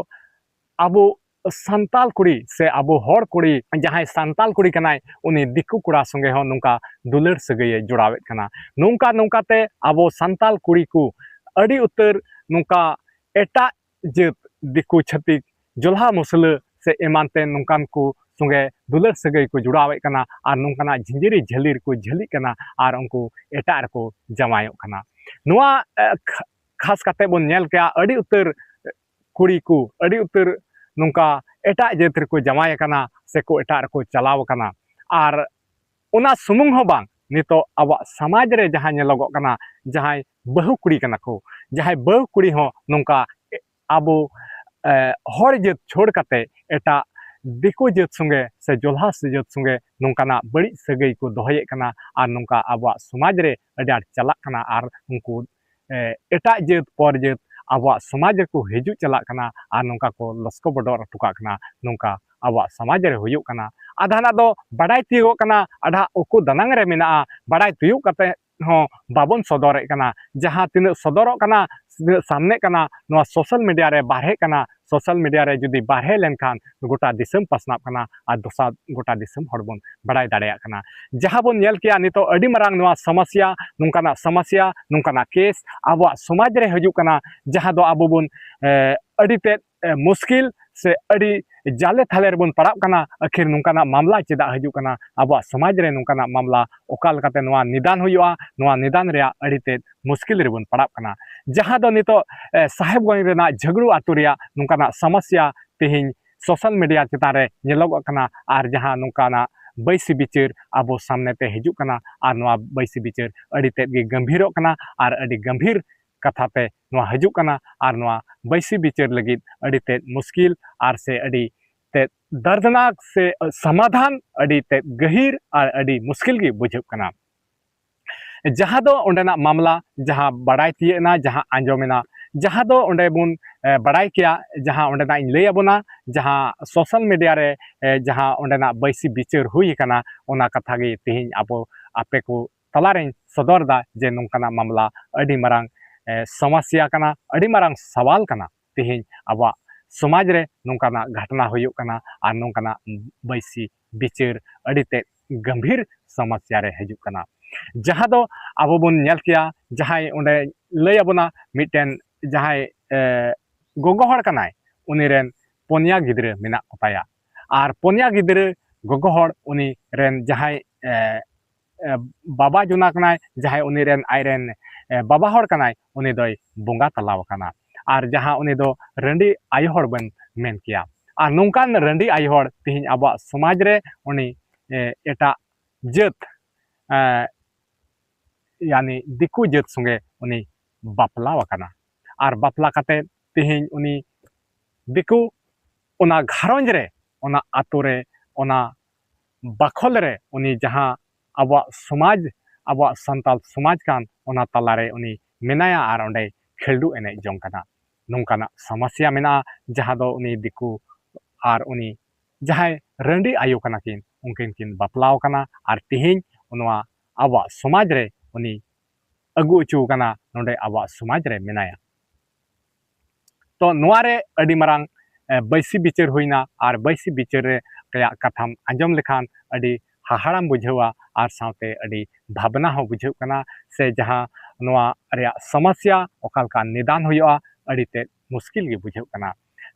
ᱟᱵᱚ ᱥᱟᱱᱛᱟᱞ ᱠᱩᱲᱤ ᱥᱮ ᱟᱵᱚ ᱦᱚᱲ ᱠᱩᱲᱤ, ᱡᱟᱦᱟᱸᱭ ᱥᱟᱱᱛᱟᱞ ᱠᱩᱲᱤ ᱠᱟᱱᱟᱭ, ᱩᱱᱤ ᱫᱤᱠᱩ ᱠᱚᱲᱟ ᱥᱚᱸᱜᱮ ᱦᱚᱸ ᱱᱚᱝᱠᱟ ᱫᱩᱞᱟᱹᱲ ᱥᱟᱹᱜᱟᱹᱭᱮ ᱡᱚᱲᱟᱣᱮᱫ ᱠᱟᱱᱟ᱾ ᱱᱚᱝᱠᱟ ᱱᱚᱝᱠᱟᱛᱮ ᱟᱵᱚ ᱥᱟᱱᱛᱟᱞ ᱠᱩᱲᱤ ᱠᱚ ᱟᱹᱰᱤ ᱩᱛᱟᱹᱨ ᱱᱚᱝᱠᱟ ᱮᱴᱟᱜ ᱡᱟᱹᱛ, ᱫᱤᱠᱩ ᱪᱷᱟᱹᱛᱤᱠ, ᱡᱚᱞᱦᱟ ᱢᱩᱥᱞᱟᱹ ᱥᱮ ᱮᱢᱟᱱ ᱛᱮ ᱱᱚᱝᱠᱟᱱ ᱠᱚ ᱥᱚᱸᱜᱮ ᱫᱩᱞᱟᱹᱲ ᱥᱟᱹᱜᱟᱹᱭ ᱠᱚ ᱡᱚᱲᱟᱣᱮᱫ ᱠᱟᱱᱟ ᱟᱨ ᱱᱚᱝᱠᱟᱱᱟᱜ ᱡᱷᱤᱸᱡᱤᱨᱤ ᱡᱷᱟᱹᱞᱤ ᱨᱮᱠᱚ ᱡᱷᱟᱹᱞᱤᱜ ᱠᱟᱱᱟ ᱟᱨ ᱩᱱᱠᱩ ᱮᱴᱟᱜ ᱨᱮᱠᱚ ᱡᱟᱶᱟᱭᱚᱜ ᱠᱟᱱᱟ᱾ ᱱᱚᱣᱟ, ᱮ, ᱠᱷ-, ᱠᱷᱟᱥ ᱠᱟᱛᱮ ᱵᱚᱱ ᱧᱮᱞ ᱠᱮᱭᱟ ᱟᱹᱰᱤ ᱩᱛᱟᱹᱨ ᱠᱩᱲᱤ ᱠᱚ ᱟᱹᱰᱤ ᱩᱛᱟᱹᱨ ᱱᱚᱝᱠᱟ ᱮᱴᱟᱜ ᱡᱟᱹᱛ ᱨᱮᱠᱚ ᱡᱟᱶᱟᱭ ᱟᱠᱟᱱᱟ ᱥᱮᱠᱚ ᱮᱴᱟᱜ ᱨᱮᱠᱚ ᱪᱟᱞᱟᱣ ᱟᱠᱟᱱᱟ᱾ ᱟᱨ ᱚᱱᱟ ᱥᱩᱢᱩᱝ ᱦᱚᱸ ᱵᱟᱝ, ᱱᱤᱛᱚᱜ ᱟᱵᱚᱣᱟᱜ ᱥᱚᱢᱟᱡᱽ ᱨᱮ ᱡᱟᱦᱟᱸ ᱧᱮᱞᱚᱜᱚᱜ ᱠᱟᱱᱟ, ᱡᱟᱦᱟᱸᱭ ᱵᱟᱹᱦᱩ ᱠᱩᱲᱤ ᱠᱟᱱᱟ ᱠᱚ, ᱡᱟᱦᱟᱸᱭ ᱵᱟᱹᱦᱩ ᱠᱩᱲᱤ ᱦᱚᱸ ᱱᱚᱝᱠᱟ ᱮ-, ᱟᱵᱚ, ᱮ, ᱦᱚᱲ ᱡᱟᱹᱛ ᱪᱷᱟᱹᱲ ᱠᱟᱛᱮ ᱮᱴᱟᱜ ᱫᱤᱠᱩ ᱡᱟᱹᱛ ᱥᱚᱸᱜᱮ ᱥᱮ ᱡᱚᱞᱦᱟ ᱡᱟᱹᱛ ᱥᱚᱸᱜᱮ ᱱᱚᱝᱠᱟᱱᱟᱜ ᱵᱟᱹᱲᱤᱡ ᱥᱟᱹᱜᱟᱹᱭ ᱠᱚ ᱫᱚᱦᱚᱭᱮᱫ ᱠᱟᱱᱟ ᱟᱨ ᱱᱚᱝᱠᱟ ᱟᱵᱚᱣᱟᱜ ᱥᱚᱢᱟᱡᱽ ᱨᱮ ᱟᱹᱰᱤ ᱟᱸᱴ ᱪᱟᱞᱟᱜ ᱠᱟᱱᱟ ᱟᱨ ᱩᱱᱠᱩ, ᱮ, ᱮᱴᱟᱜ ᱡᱟᱹᱛ ᱯᱚᱨ ᱡᱟᱹᱛ ᱟᱵᱚᱣᱟᱜ ᱥᱚᱢᱟᱡᱽ ᱨᱮᱠᱚ ᱦᱤᱡᱩᱜ ᱪᱟᱞᱟᱜ ᱠᱟᱱᱟ ᱟᱨ ᱱᱚᱝᱠᱟ ᱠᱚ ᱞᱚᱥᱠᱚ ᱵᱚᱰᱚᱨ ᱦᱚᱴᱚ ᱠᱟᱜ ᱠᱟᱱᱟ᱾ ᱱᱚᱝᱠᱟ ᱟᱵᱚᱣᱟᱜ ᱥᱚᱢᱟᱡᱽ ᱨᱮ ᱦᱩᱭᱩᱜ ᱠᱟᱱᱟ᱾ ᱟᱫᱷᱟᱱᱟᱜ ᱫᱚ ᱵᱟᱰᱟᱭ ᱛᱤᱭᱳᱜᱚᱜ ᱠᱟᱱᱟ, ᱟᱫᱷᱟ ᱩᱠᱩ ᱫᱟᱱᱟᱝ ᱨᱮ ᱢᱮᱱᱟᱜᱼᱟ, ᱵᱟᱰᱟᱭ ᱛᱤᱭᱳᱜ ᱠᱟᱛᱮ ᱦᱚᱸ ᱵᱟᱵᱚᱱ ᱥᱚᱫᱚᱨᱮᱫ ᱠᱟᱱᱟ᱾ ᱡᱟᱦᱟᱸ ᱛᱤᱱᱟᱹᱜ ᱥᱚᱫᱚᱨᱚᱜ ᱠᱟᱱᱟ, ᱛᱤᱱᱟᱹᱜ ᱥᱟᱢᱱᱮᱜ ᱠᱟᱱᱟ, ᱱᱚᱣᱟ social media ᱨᱮ ᱵᱟᱨᱦᱮᱜ ᱠᱟᱱᱟ᱾ Social media ᱨᱮ ᱡᱩᱫᱤ ᱵᱟᱨᱦᱮ ᱞᱮᱱᱠᱷᱟᱱ ᱜᱚᱴᱟ ᱫᱤᱥᱚᱢ ᱯᱟᱥᱱᱟᱜ ᱠᱟᱱᱟ ᱟᱨ ᱫᱚᱥᱟᱨ ᱜᱚᱴᱟ ᱫᱤᱥᱚᱢ ᱦᱚᱲ ᱵᱚᱱ ᱵᱟᱲᱟᱭ ᱫᱟᱲᱮᱭᱟᱜ ᱠᱟᱱᱟ᱾ ᱡᱟᱦᱟᱸ ᱵᱚᱱ ᱧᱮᱞ ᱠᱮᱭᱟ ᱱᱤᱛᱚᱜ ᱟᱹᱰᱤ ᱢᱟᱨᱟᱝ ᱱᱚᱣᱟ ᱥᱚᱢᱚᱥᱭᱟ, ᱱᱚᱝᱠᱟᱱᱟᱜ ᱥᱚᱢᱚᱥᱭᱟ, ᱱᱚᱝᱠᱟᱱᱟᱜ case ᱟᱵᱚᱣᱟᱜ ᱥᱚᱢᱟᱡᱽ ᱨᱮ ᱦᱤᱡᱩᱜ ᱠᱟᱱᱟ, ᱡᱟᱦᱟᱸ ᱫᱚ ᱟᱵᱚ ᱵᱚᱱ, ᱮ, ᱟᱹᱰᱤ ᱛᱮᱫ, ᱮ, ᱢᱩᱥᱠᱤᱞ ᱥᱮ ᱟᱹᱰᱤ ᱡᱟᱞᱮ ᱛᱷᱟᱞᱮ ᱨᱮᱵᱚᱱ ᱯᱟᱲᱟᱜ ᱠᱟᱱᱟ᱾ ᱟᱹᱠᱷᱤᱨ ᱱᱚᱝᱠᱟᱱᱟᱜ ᱢᱟᱢᱞᱟ ᱪᱮᱫᱟᱜ ᱦᱤᱡᱩᱜ ᱠᱟᱱᱟ? ᱟᱵᱚᱣᱟᱜ ᱥᱚᱢᱟᱡᱽ ᱨᱮ ᱱᱚᱝᱠᱟᱱᱟᱜ ᱢᱟᱢᱞᱟ ᱚᱠᱟ ᱞᱮᱠᱟᱛᱮ ᱱᱚᱣᱟ ᱱᱤᱫᱟᱱ ᱦᱩᱭᱩᱜᱼᱟ? ᱱᱚᱣᱟ ᱱᱤᱫᱟᱱ ᱨᱮᱭᱟᱜ ᱟᱹᱰᱤ ᱛᱮᱫ ᱢᱩᱥᱠᱤᱞ ᱨᱮᱵᱚᱱ ᱯᱟᱲᱟᱜ ᱠᱟᱱᱟ᱾ ᱡᱟᱦᱟᱸ ᱫᱚ ᱱᱤᱛᱚᱜ, ᱮ, ᱥᱟᱦᱮᱵᱽᱜᱚᱸᱡᱽ ᱨᱮᱱᱟᱜ ᱡᱷᱟᱹᱜᱲᱩ ᱟᱛᱳ ᱨᱮᱭᱟᱜ ᱱᱚᱝᱠᱟᱱᱟᱜ ᱥᱚᱢᱚᱥᱭᱟ ᱛᱮᱦᱮᱧ social media ᱪᱮᱛᱟᱱ ᱨᱮ ᱧᱮᱞᱚᱜᱚᱜ ᱠᱟᱱᱟ ᱟᱨ ᱡᱟᱦᱟᱸ ᱱᱚᱝᱠᱟᱱᱟᱜ ᱵᱟᱹᱭᱥᱤ ᱵᱤᱪᱟᱹᱨ ᱟᱵᱚ ᱥᱟᱢᱱᱮ ᱛᱮ ᱦᱤᱡᱩᱜ ᱠᱟᱱᱟ ᱟᱨ ᱱᱚᱣᱟ ᱵᱟᱹᱭᱥᱤ ᱵᱤᱪᱟᱹᱨ ᱟᱹᱰᱤ ᱛᱮᱫ ᱜᱮ ᱜᱟᱢᱵᱷᱤᱨᱚᱜ ᱠᱟᱱᱟ ᱟᱨ ᱟᱹᱰᱤ ᱜᱟᱢᱵᱷᱤᱨ ᱠᱟᱛᱷᱟ ᱛᱮ ᱱᱚᱣᱟ ᱦᱤᱡᱩᱜ ᱠᱟᱱᱟ ᱟᱨ ᱱᱚᱣᱟ ᱵᱟᱹᱭᱥᱤ ᱵᱤᱪᱟᱹᱨ ᱞᱟᱹᱜᱤᱫ ᱟᱹᱰᱤ ᱛᱮᱫ ᱢᱩᱥᱠᱤᱞ ᱟᱨ ᱥᱮ ᱟᱹᱰᱤ ᱛᱮᱫ ᱫᱟᱨᱫᱽᱱᱟᱠ ᱥᱮ ᱥᱚᱢᱟᱫᱷᱟᱱ ᱟᱹᱰᱤ ᱛᱮᱫ ᱜᱟᱹᱦᱤᱨ ᱟᱨ ᱟᱹᱰᱤ ᱢᱩᱥᱠᱤᱞ ᱜᱮ ᱵᱩᱡᱷᱟᱹᱜ ᱠᱟᱱᱟ᱾ ᱡᱟᱦᱟᱸ ᱫᱚ ᱚᱸᱰᱮᱱᱟᱜ ᱢᱟᱢᱞᱟ, ᱡᱟᱦᱟᱸ ᱵᱟᱲᱟᱭ ᱛᱤᱭᱟᱹᱜ ᱮᱱᱟ, ᱡᱟᱦᱟᱸ ᱟᱸᱡᱚᱢ ᱮᱱᱟ, ᱡᱟᱦᱟᱸ ᱫᱚ ᱚᱸᱰᱮ ᱵᱚᱱ ᱮ, ᱵᱟᱲᱟᱭ ᱠᱮᱭᱟ, ᱡᱟᱦᱟᱸ ᱚᱸᱰᱮᱱᱟᱜ ᱤᱧ ᱞᱟᱹᱭ ᱟᱵᱚᱱᱟ, ᱡᱟᱦᱟᱸ ᱥᱳᱥᱟᱞ ᱢᱤᱰᱤᱭᱟ ᱨᱮ ᱮ, ᱡᱟᱦᱟᱸ ᱚᱸᱰᱮᱱᱟᱜ ᱵᱟᱹᱭᱥᱤ ᱵᱤᱪᱟᱹᱨ ᱦᱩᱭ ᱟᱠᱟᱱᱟ, ᱚᱱᱟ ᱠᱟᱛᱷᱟ ᱜᱮ ᱛᱮᱦᱮᱧ ᱟᱵᱚ ᱟᱯᱮ ᱠᱚ ᱛᱟᱞᱟᱨᱮᱧ ᱥᱚᱫᱚᱨ ᱮᱫᱟ ᱡᱮ ᱱᱚᱝᱠᱟᱱᱟᱜ ᱢᱟᱢᱞᱟ ᱟᱹᱰᱤ ᱢᱟᱨᱟᱝ ᱮ, ᱥᱚᱢᱚᱥᱥᱟ ᱠᱟᱱᱟ, ᱟᱹᱰᱤ ᱢᱟᱨᱟᱝ ᱥᱟᱣᱟᱞ ᱠᱟᱱᱟ᱾ ᱛᱮᱦᱮᱧ ᱟᱵᱚᱣᱟᱜ ᱥᱚᱢᱟᱡᱽ ᱨᱮ ᱱᱚᱝᱠᱟᱱᱟᱜ ᱜᱷᱚᱴᱚᱱᱟ ᱦᱩᱭᱩᱜ ᱠᱟᱱᱟ ᱟᱨ ᱱᱚᱝᱠᱟᱱᱟᱜ ᱵᱟᱹᱭᱥᱤ ᱵᱤᱪᱟᱹᱨ ᱟᱹᱰᱤ ᱛᱮᱫ ᱜᱟᱢᱵᱷᱤᱨ ᱥᱚᱢᱚᱥᱥᱟ ᱨᱮ ᱦᱤᱡᱩᱜ ᱠᱟᱱᱟ, ᱡᱟᱦᱟᱸ ᱫᱚ ᱟᱵᱚ ᱵᱚᱱ ᱧᱮᱞ ᱠᱮᱭᱟ, ᱡᱟᱦᱟᱸᱭ ᱚᱸᱰᱮ ᱞᱟᱹᱭ ᱟᱵᱚᱱᱟ ᱢᱤᱫᱴᱮᱱ ᱡᱟᱦᱟᱸᱭ ᱮ, ᱜᱚᱜᱚ ᱦᱚᱲ ᱠᱟᱱᱟᱭ, ᱩᱱᱤ ᱨᱮᱱ ᱯᱚᱱᱭᱟ ᱜᱤᱫᱽᱨᱟᱹ ᱢᱮᱱᱟᱜ ᱠᱚᱛᱟᱭᱟ᱾ ᱟᱨ ᱯᱚᱱᱭᱟ ᱜᱤᱫᱽᱨᱟᱹ ᱜᱚᱜᱚ ᱦᱚᱲ ᱩᱱᱤ ᱨᱮᱱ ᱡᱟᱦᱟᱸᱭ ᱮ, ᱮ, ᱵᱟᱵᱟ ᱡᱚᱱᱟ ᱠᱟᱱᱟᱭ, ᱡᱟᱦᱟᱸᱭ ᱩᱱᱤ ᱨᱮᱱ ᱟᱡ ᱨᱮᱱ ᱮ, ᱵᱟᱵᱟ ᱦᱚᱲ ᱠᱟᱱᱟᱭ, ᱩᱱᱤ ᱫᱚᱭ ᱵᱚᱸᱜᱟ ᱛᱟᱞᱟᱣ ᱟᱠᱟᱱᱟ᱾ ᱟᱨ ᱡᱟᱦᱟᱸ ᱩᱱᱤ ᱫᱚ ᱨᱟᱺᱰᱤ ᱟᱭᱳ ᱦᱚᱲ ᱵᱚᱱ ᱢᱮᱱ ᱠᱮᱭᱟ᱾ ᱟᱨ ᱱᱚᱝᱠᱟᱱ ᱨᱟᱺᱰᱤ ᱟᱭᱳ ᱦᱚᱲ ᱛᱮᱦᱮᱧ ᱟᱵᱚᱣᱟᱜ ᱥᱚᱢᱟᱡᱽ ᱨᱮ ᱩᱱᱤ ᱮ, ᱮᱴᱟᱜ ᱡᱟᱹᱛ ᱮ, ᱭᱟᱱᱤ ᱫᱤᱠᱩ ᱡᱟᱹᱛ ᱥᱚᱸᱜᱮ ᱩᱱᱤ ᱵᱟᱯᱞᱟ ᱟᱠᱟᱱᱟ᱾ ᱟᱨ ᱵᱟᱯᱞᱟ ᱠᱟᱛᱮ ᱛᱮᱦᱮᱧ ᱩᱱᱤ ᱫᱤᱠᱩ ᱚᱱᱟ ᱜᱷᱟᱨᱚᱸᱡᱽ ᱨᱮ, ᱚᱱᱟ ᱟᱛᱳ ᱨᱮ, ᱚᱱᱟ ᱵᱟᱠᱷᱳᱞ ᱨᱮ ᱩᱱᱤ ᱡᱟᱦᱟᱸ ᱟᱵᱚᱣᱟᱜ ᱥᱚᱢᱟᱡᱽ, ᱟᱵᱚᱣᱟᱜ ᱥᱟᱱᱛᱟᱲ ᱥᱚᱢᱟᱡᱽ ᱠᱟᱱ, ᱚᱱᱟ ᱛᱟᱞᱟᱨᱮ ᱩᱱᱤ ᱢᱮᱱᱟᱭᱟ ᱟᱨ ᱚᱸᱰᱮ ᱠᱷᱮᱞᱰᱩ ᱮᱱᱮᱡ ᱡᱚᱝ ᱠᱟᱱᱟ᱾ ᱱᱚᱝᱠᱟᱱᱟᱜ ᱥᱚᱢᱚᱥᱥᱟ ᱢᱮᱱᱟᱜᱼᱟ, ᱡᱟᱦᱟᱸ ᱫᱚ ᱩᱱᱤ ᱫᱤᱠᱩ ᱟᱨ ᱩᱱᱤ ᱡᱟᱦᱟᱸᱭ ᱨᱟᱺᱰᱤ ᱟᱭᱳ ᱠᱟᱱᱟ ᱠᱤᱱ, ᱩᱱᱠᱤᱱ ᱠᱤᱱ ᱵᱟᱯᱞᱟ ᱟᱠᱟᱱᱟ ᱟᱨ ᱛᱮᱦᱮᱧ ᱱᱚᱣᱟ ᱟᱵᱚᱣᱟᱜ ᱥᱚᱢᱟᱡᱽ ᱨᱮ ᱩᱱᱤ ᱟᱹᱜᱩ ᱦᱚᱪᱚ ᱟᱠᱟᱱᱟ, ᱱᱚᱰᱮ ᱟᱵᱚᱣᱟᱜ ᱥᱚᱢᱟᱡᱽ ᱨᱮ ᱢᱮᱱᱟᱭᱟ᱾ ᱛᱚ ᱱᱚᱣᱟ ᱨᱮ ᱟᱹᱰᱤ ᱢᱟᱨᱟᱝ ᱮ, ᱵᱟᱹᱭᱥᱤ ᱵᱤᱪᱟᱹᱨ ᱦᱩᱭᱱᱟ ᱟᱨ ᱵᱟᱹᱭᱥᱤ ᱵᱤᱪᱟᱹᱨ ᱨᱮ ᱨᱮᱭᱟᱜ ᱠᱟᱛᱷᱟᱢ ᱟᱸᱡᱚᱢ ᱞᱮᱠᱷᱟᱱ ᱟᱹᱰᱤ ᱦᱟᱦᱟᱲᱟᱢ ᱵᱩᱡᱷᱟᱹᱣᱟ ᱟᱨ ᱥᱟᱶᱛᱮ ᱟᱹᱰᱤ ᱵᱷᱟᱵᱽᱱᱟ ᱦᱚᱸ ᱵᱩᱡᱷᱟᱹᱜ ᱠᱟᱱᱟ, ᱥᱮ ᱡᱟᱦᱟᱸ ᱱᱚᱣᱟ ᱨᱮᱭᱟᱜ ᱥᱚᱢᱚᱥᱥᱟ ᱚᱠᱟ ᱞᱮᱠᱟ ᱱᱤᱫᱟᱱ ᱦᱩᱭᱩᱜᱼᱟ, ᱟᱹᱰᱤ ᱛᱮᱫ ᱢᱩᱥᱠᱤᱞ ᱜᱮ ᱵᱩᱡᱷᱟᱹᱜ ᱠᱟᱱᱟ᱾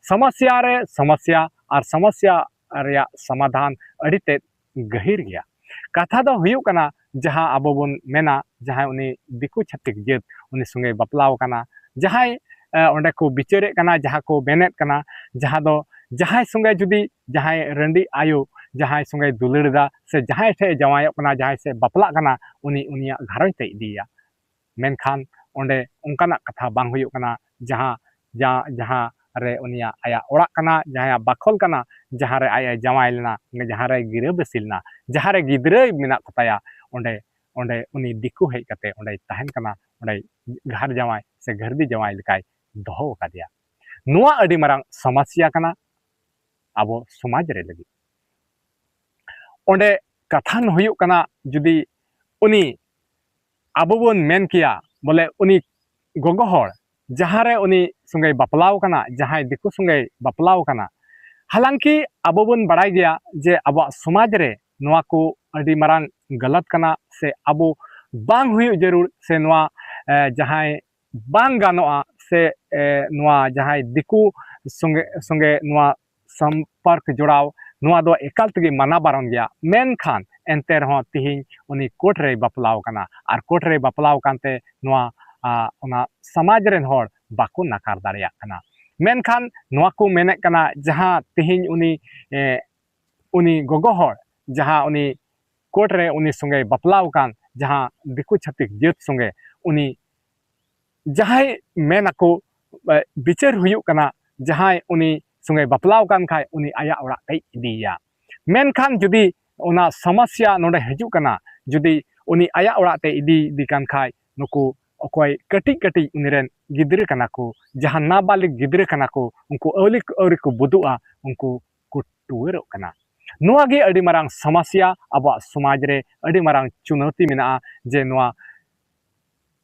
ᱥᱚᱢᱚᱥᱥᱟ ᱨᱮ ᱥᱚᱢᱚᱥᱥᱟ ᱟᱨ ᱥᱚᱢᱚᱥᱥᱟ ᱨᱮᱭᱟᱜ ᱥᱚᱢᱟᱫᱷᱟᱱ ᱟᱹᱰᱤ ᱛᱮᱫ ᱜᱟᱹᱦᱤᱨ ᱜᱮᱭᱟ᱾ ᱠᱟᱛᱷᱟ ᱫᱚ ᱦᱩᱭᱩᱜ ᱠᱟᱱᱟ, ᱡᱟᱦᱟᱸ ᱟᱵᱚ ᱵᱚᱱ ᱢᱮᱱᱟ, ᱡᱟᱦᱟᱸᱭ ᱩᱱᱤ ᱫᱤᱠᱩ ᱪᱷᱟᱹᱛᱤᱠ ᱡᱟᱹᱛ ᱩᱱᱤ ᱥᱚᱸᱜᱮᱭ ᱵᱟᱯᱞᱟ ᱟᱠᱟᱱᱟ, ᱡᱟᱦᱟᱸᱭ ᱮ, ᱚᱸᱰᱮ ᱠᱚ ᱵᱤᱪᱟᱹᱨᱮᱫ ᱠᱟᱱᱟ, ᱡᱟᱦᱟᱸ ᱠᱚ ᱢᱮᱱᱮᱫ ᱠᱟᱱᱟ, ᱡᱟᱦᱟᱸ ᱫᱚ ᱡᱟᱦᱟᱸᱭ ᱥᱚᱸᱜᱮ ᱡᱩᱫᱤ ᱡᱟᱦᱟᱸᱭ ᱨᱟᱺᱰᱤ ᱟᱭᱳ ᱡᱟᱦᱟᱸᱭ ᱥᱚᱸᱜᱮᱭ ᱫᱩᱞᱟᱹᱲ ᱮᱫᱟ ᱥᱮ ᱡᱟᱦᱟᱸᱭ ᱴᱷᱮᱡ ᱮ ᱡᱟᱶᱟᱭᱚᱜ ᱠᱟᱱᱟ, ᱡᱟᱦᱟᱸᱭ ᱥᱮ ᱵᱟᱯᱞᱟᱜ ᱠᱟᱱᱟ, ᱩᱱᱤ ᱩᱱᱤᱭᱟᱜ ᱜᱷᱟᱨᱚᱸᱡᱽ ᱛᱮᱭ ᱤᱫᱤᱭᱮᱭᱟ᱾ ᱢᱮᱱᱠᱷᱟᱱ ᱚᱸᱰᱮ ᱚᱱᱠᱟᱱᱟᱜ ᱠᱟᱛᱷᱟ ᱵᱟᱝ ᱦᱩᱭᱩᱜ ᱠᱟᱱᱟ, ᱡᱟᱦᱟᱸ ᱡᱟ-, ᱡᱟᱦᱟᱸ ᱨᱮ ᱩᱱᱤᱭᱟᱜ ᱟᱭᱟᱜ ᱚᱲᱟᱜ ᱠᱟᱱᱟ, ᱡᱟᱦᱟᱸᱭᱟᱜ ᱵᱟᱠᱷᱳᱞ ᱠᱟᱱᱟ, ᱡᱟᱦᱟᱸ ᱨᱮ ᱟᱡ ᱮ ᱡᱟᱶᱟᱭ ᱞᱮᱱᱟ, ᱡᱟᱦᱟᱸ ᱨᱮ ᱜᱤᱨᱟᱹᱵᱟᱹᱥᱤ ᱞᱮᱱᱟ, ᱡᱟᱦᱟᱸ ᱨᱮ ᱜᱤᱫᱽᱨᱟᱹ ᱢᱮᱱᱟᱜ ᱠᱚᱛᱟᱭᱟ, ᱚᱸᱰᱮ ᱚᱸᱰᱮ ᱩᱱᱤ ᱫᱤᱠᱩ ᱦᱮᱡ ᱠᱟᱛᱮ ᱚᱸᱰᱮᱭ ᱛᱟᱦᱮᱱ ᱠᱟᱱᱟ, ᱚᱸᱰᱮ ᱜᱷᱟᱨ ᱡᱟᱶᱟᱭ ᱥᱮ ᱜᱷᱟᱹᱨᱫᱤ ᱡᱟᱶᱟᱭ ᱞᱮᱠᱟᱭ ᱫᱚᱦᱚ ᱟᱠᱟᱫᱮᱭᱟ᱾ ᱱᱚᱣᱟ ᱟᱹᱰᱤ ᱢᱟᱨᱟᱝ ᱥᱚᱢᱚᱥᱥᱟ ᱠᱟᱱᱟ ᱟᱵᱚ ᱥᱚᱢᱟᱡᱽ ᱨᱮ ᱞᱟᱹᱜᱤᱫ᱾ ᱚᱸᱰᱮ ᱠᱟᱛᱷᱟ ᱦᱩᱭᱩᱜ ᱠᱟᱱᱟ, ᱡᱩᱫᱤ ᱩᱱᱤ, ᱟᱵᱚ ᱵᱚᱱ ᱢᱮᱱ ᱠᱮᱭᱟ ᱵᱚᱞᱮ ᱩᱱᱤ ᱜᱚᱜᱚ ᱦᱚᱲ ᱡᱟᱦᱟᱸ ᱨᱮ ᱩᱱᱤ ᱥᱚᱸᱜᱮᱭ ᱵᱟᱯᱞᱟᱣ ᱠᱟᱱᱟ, ᱡᱟᱦᱟᱸᱭ ᱫᱤᱠᱩ ᱥᱚᱸᱜᱮᱭ ᱵᱟᱯᱞᱟᱣ ᱠᱟᱱᱟ, ᱦᱟᱞᱟᱝᱠᱤ ᱟᱵᱚ ᱵᱚᱱ ᱵᱟᱲᱟᱭ ᱜᱮᱭᱟ ᱡᱮ ᱟᱵᱚᱣᱟᱜ ᱥᱚᱢᱟᱡᱽ ᱨᱮ ᱱᱚᱣᱟ ᱠᱚ ᱟᱹᱰᱤ ᱢᱟᱨᱟᱝ ᱜᱟᱞᱟᱛ ᱠᱟᱱᱟ, ᱥᱮ ᱟᱵᱚ ᱵᱟᱝ ᱦᱩᱭᱩᱜ ᱡᱟᱹᱨᱩᱲ, ᱥᱮ ᱱᱚᱣᱟ, ᱮ, ᱡᱟᱦᱟᱸᱭ ᱵᱟᱝ ᱜᱟᱱᱚᱜᱼᱟ, ᱥᱮ, ᱮ, ᱱᱚᱣᱟ ᱡᱟᱦᱟᱸᱭ ᱫᱤᱠᱩ ᱥᱚᱸᱜᱮ, ᱥᱚᱸᱜᱮ ᱱᱚᱣᱟ ᱥᱚᱢᱯᱚᱨᱠ ᱡᱚᱲᱟᱣ, ᱱᱚᱣᱟ ᱫᱚ ᱮᱠᱟᱞ ᱛᱮᱜᱮ ᱢᱟᱱᱟ ᱵᱟᱨᱚᱱ ᱜᱮᱭᱟ᱾ ᱢᱮᱱᱠᱷᱟᱱ ᱮᱱᱛᱮ ᱨᱮᱦᱚᱸ ᱛᱤᱦᱤᱧ ᱩᱱᱤ ᱠᱳᱨᱴ ᱨᱮᱭ ᱵᱟᱯᱞᱟᱣ ᱠᱟᱱᱟ, ᱟᱨ ᱠᱳᱨᱴ ᱨᱮᱭ ᱵᱟᱯᱞᱟᱣ ᱠᱟᱱᱛᱮ ᱱᱚᱣᱟ, ᱟ, ᱚᱱᱟ ᱥᱚᱢᱟᱡᱽ ᱨᱮᱱ ᱦᱚᱲ ᱵᱟᱠᱚ ᱱᱟᱠᱟᱨ ᱫᱟᱲᱮᱭᱟᱜ ᱠᱟᱱᱟ᱾ ᱢᱮᱱᱠᱷᱟᱱ ᱱᱚᱣᱟ ᱠᱚ ᱢᱮᱱᱮᱫ ᱠᱟᱱᱟ, ᱡᱟᱦᱟᱸ ᱛᱤᱦᱤᱧ ᱩᱱᱤ, ᱮ, ᱩᱱᱤ ᱜᱚᱜᱚ ᱦᱚᱲ ᱡᱟᱦᱟᱸ ᱩᱱᱤ ᱠᱳᱨᱴ ᱨᱮ ᱩᱱᱤ ᱥᱚᱸᱜᱮᱭ ᱵᱟᱯᱞᱟᱣ ᱟᱠᱟᱱ, ᱡᱟᱦᱟᱸ ᱫᱤᱠᱩ ᱪᱷᱟᱹᱛᱤᱠ ᱡᱟᱹᱛ ᱥᱚᱸᱜᱮ ᱩᱱᱤ ᱡᱟᱦᱟᱸᱭ ᱢᱮᱱ ᱟᱠᱚ, ᱮ, ᱵᱤᱪᱟᱹᱨ ᱦᱩᱭᱩᱜ ᱠᱟᱱᱟ, ᱡᱟᱦᱟᱸᱭ ᱩᱱᱤ ᱥᱚᱸᱜᱮ ᱵᱟᱯᱞᱟᱣ ᱟᱠᱟᱱ ᱠᱷᱟᱡ ᱩᱱᱤ ᱟᱭᱟᱜ ᱚᱲᱟᱜ ᱛᱮᱭ ᱤᱫᱤᱭᱮᱭᱟ᱾ ᱢᱮᱱᱠᱷᱟᱱ ᱡᱩᱫᱤ ᱚᱱᱟ ᱥᱚᱢᱚᱥᱥᱟ ᱱᱚᱰᱮ ᱦᱤᱡᱩᱜ ᱠᱟᱱᱟ, ᱡᱩᱫᱤ ᱩᱱᱤ ᱟᱭᱟᱜ ᱚᱲᱟᱜ ᱛᱮᱭ ᱤᱫᱤᱭᱮᱫᱮ ᱠᱟᱱ ᱠᱷᱟᱡ, ᱱᱩᱠᱩ ᱚᱠᱚᱭ ᱠᱟᱹᱴᱤᱡ ᱠᱟᱹᱴᱤᱡ ᱩᱱᱤ ᱨᱮᱱ ᱜᱤᱫᱽᱨᱟᱹ ᱠᱟᱱᱟ ᱠᱚ, ᱡᱟᱦᱟᱸ ᱱᱟᱵᱟᱞᱤᱜ ᱜᱤᱫᱽᱨᱟᱹ ᱠᱟᱱᱟ ᱠᱚ, ᱩᱱᱠᱩ ᱟᱹᱣᱨᱤ, ᱟᱹᱣᱨᱤ ᱠᱚ ᱵᱩᱫᱩᱜᱼᱟ, ᱩᱱᱠᱩ ᱠᱚ ᱴᱩᱣᱟᱹᱨᱚᱜ ᱠᱟᱱᱟ᱾ ᱱᱚᱣᱟ ᱜᱮ ᱟᱹᱰᱤ ᱢᱟᱨᱟᱝ ᱥᱚᱢᱚᱥᱥᱟ ᱟᱵᱚᱣᱟᱜ ᱥᱚᱢᱟᱡᱽ ᱨᱮ, ᱟᱹᱰᱤ ᱢᱟᱨᱟᱝ ᱪᱩᱱᱟᱹᱣᱛᱤ ᱢᱮᱱᱟᱜᱼᱟ, ᱡᱮ ᱱᱚᱣᱟ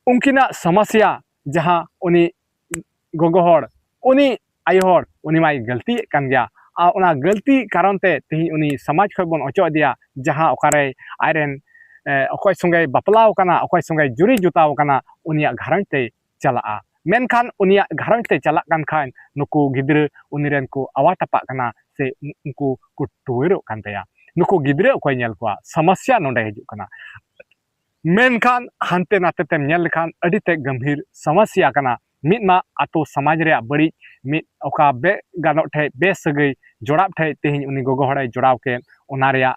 ᱩᱱᱠᱤᱱᱟᱜ ᱥᱚᱢᱚᱥᱥᱟ, ᱡᱟᱦᱟᱸ ᱩᱱᱤ ᱜᱚᱜᱚ ᱦᱚᱲ, ᱩᱱᱤ ᱟᱭᱳ ᱦᱚᱲ, ᱩᱱᱤ ᱢᱟᱭ ᱜᱟᱹᱞᱛᱤᱭᱮᱫ ᱠᱟᱱ ᱜᱮᱭᱟ, ᱟᱨ ᱚᱱᱟ ᱜᱟᱹᱞᱛᱤ ᱠᱟᱨᱚᱱ ᱛᱮ ᱛᱮᱦᱮᱧ ᱩᱱᱤ ᱥᱚᱢᱟᱡᱽ ᱠᱷᱚᱱ ᱵᱚᱱ ᱚᱪᱚᱜ ᱤᱫᱤᱭᱟ, ᱡᱟᱦᱟᱸ ᱚᱠᱟᱨᱮ ᱟᱡᱨᱮᱱ, ᱮ, ᱚᱠᱚᱭ ᱥᱚᱸᱜᱮᱭ ᱵᱟᱯᱞᱟᱣ ᱠᱟᱱᱟ, ᱚᱠᱚᱭ ᱥᱚᱸᱜᱮᱭ ᱡᱩᱨᱤ ᱡᱚᱛᱟᱣ ᱠᱟᱱᱟ, ᱩᱱᱤᱭᱟᱜ ᱜᱷᱟᱨᱚᱸᱡᱽ ᱛᱮᱭ ᱪᱟᱞᱟᱜᱼᱟ᱾ ᱢᱮᱱᱠᱷᱟᱱ ᱩᱱᱤᱭᱟᱜ ᱜᱷᱟᱨᱚᱸᱡᱽ ᱛᱮ ᱪᱟᱞᱟᱜ ᱠᱟᱱ ᱠᱷᱟᱱ, ᱱᱩᱠᱩ ᱜᱤᱫᱽᱨᱟᱹ ᱩᱱᱤ ᱨᱮᱱ ᱠᱚ ᱟᱣᱟ ᱴᱟᱯᱟᱜ ᱠᱟᱱᱟ, ᱥᱮ ᱩᱱᱠᱩ ᱠᱚ ᱴᱩᱣᱟᱹᱨᱚᱜ ᱠᱟᱱ ᱛᱟᱭᱟ᱾ ᱱᱩᱠᱩ ᱜᱤᱫᱽᱨᱟᱹ ᱚᱠᱚᱭ ᱧᱮᱞ ᱠᱚᱣᱟ? ᱥᱚᱢᱚᱥᱥᱟ ᱱᱚᱰᱮ ᱦᱤᱡᱩᱜ ᱠᱟᱱᱟ᱾ ᱢᱮᱱᱠᱷᱟᱱ ᱦᱟᱱᱛᱮ ᱱᱟᱛᱮ ᱛᱮᱢ ᱧᱮᱞ ᱞᱮᱠᱷᱟᱱ ᱟᱹᱰᱤ ᱛᱮᱫ ᱜᱟᱢᱵᱷᱤᱨ ᱥᱚᱢᱚᱥᱥᱟ ᱠᱟᱱᱟ᱾ ᱢᱤᱫ ᱢᱟ ᱟᱛᱳ ᱥᱚᱢᱟᱡᱽ ᱨᱮᱭᱟᱜ ᱵᱟᱹᱲᱤᱡ, ᱢᱤᱫ ᱚᱠᱟ ᱵᱮ ᱜᱟᱱᱚᱜ ᱴᱷᱮᱡ, ᱵᱮ ᱥᱟᱹᱜᱟᱹᱭ ᱡᱚᱲᱟᱣ ᱴᱷᱮᱡ ᱛᱮᱦᱮᱧ ᱩᱱᱤ ᱜᱚᱜᱚ ᱦᱚᱲᱮ ᱡᱚᱲᱟᱣ ᱠᱮᱫ, ᱚᱱᱟ ᱨᱮᱭᱟᱜ,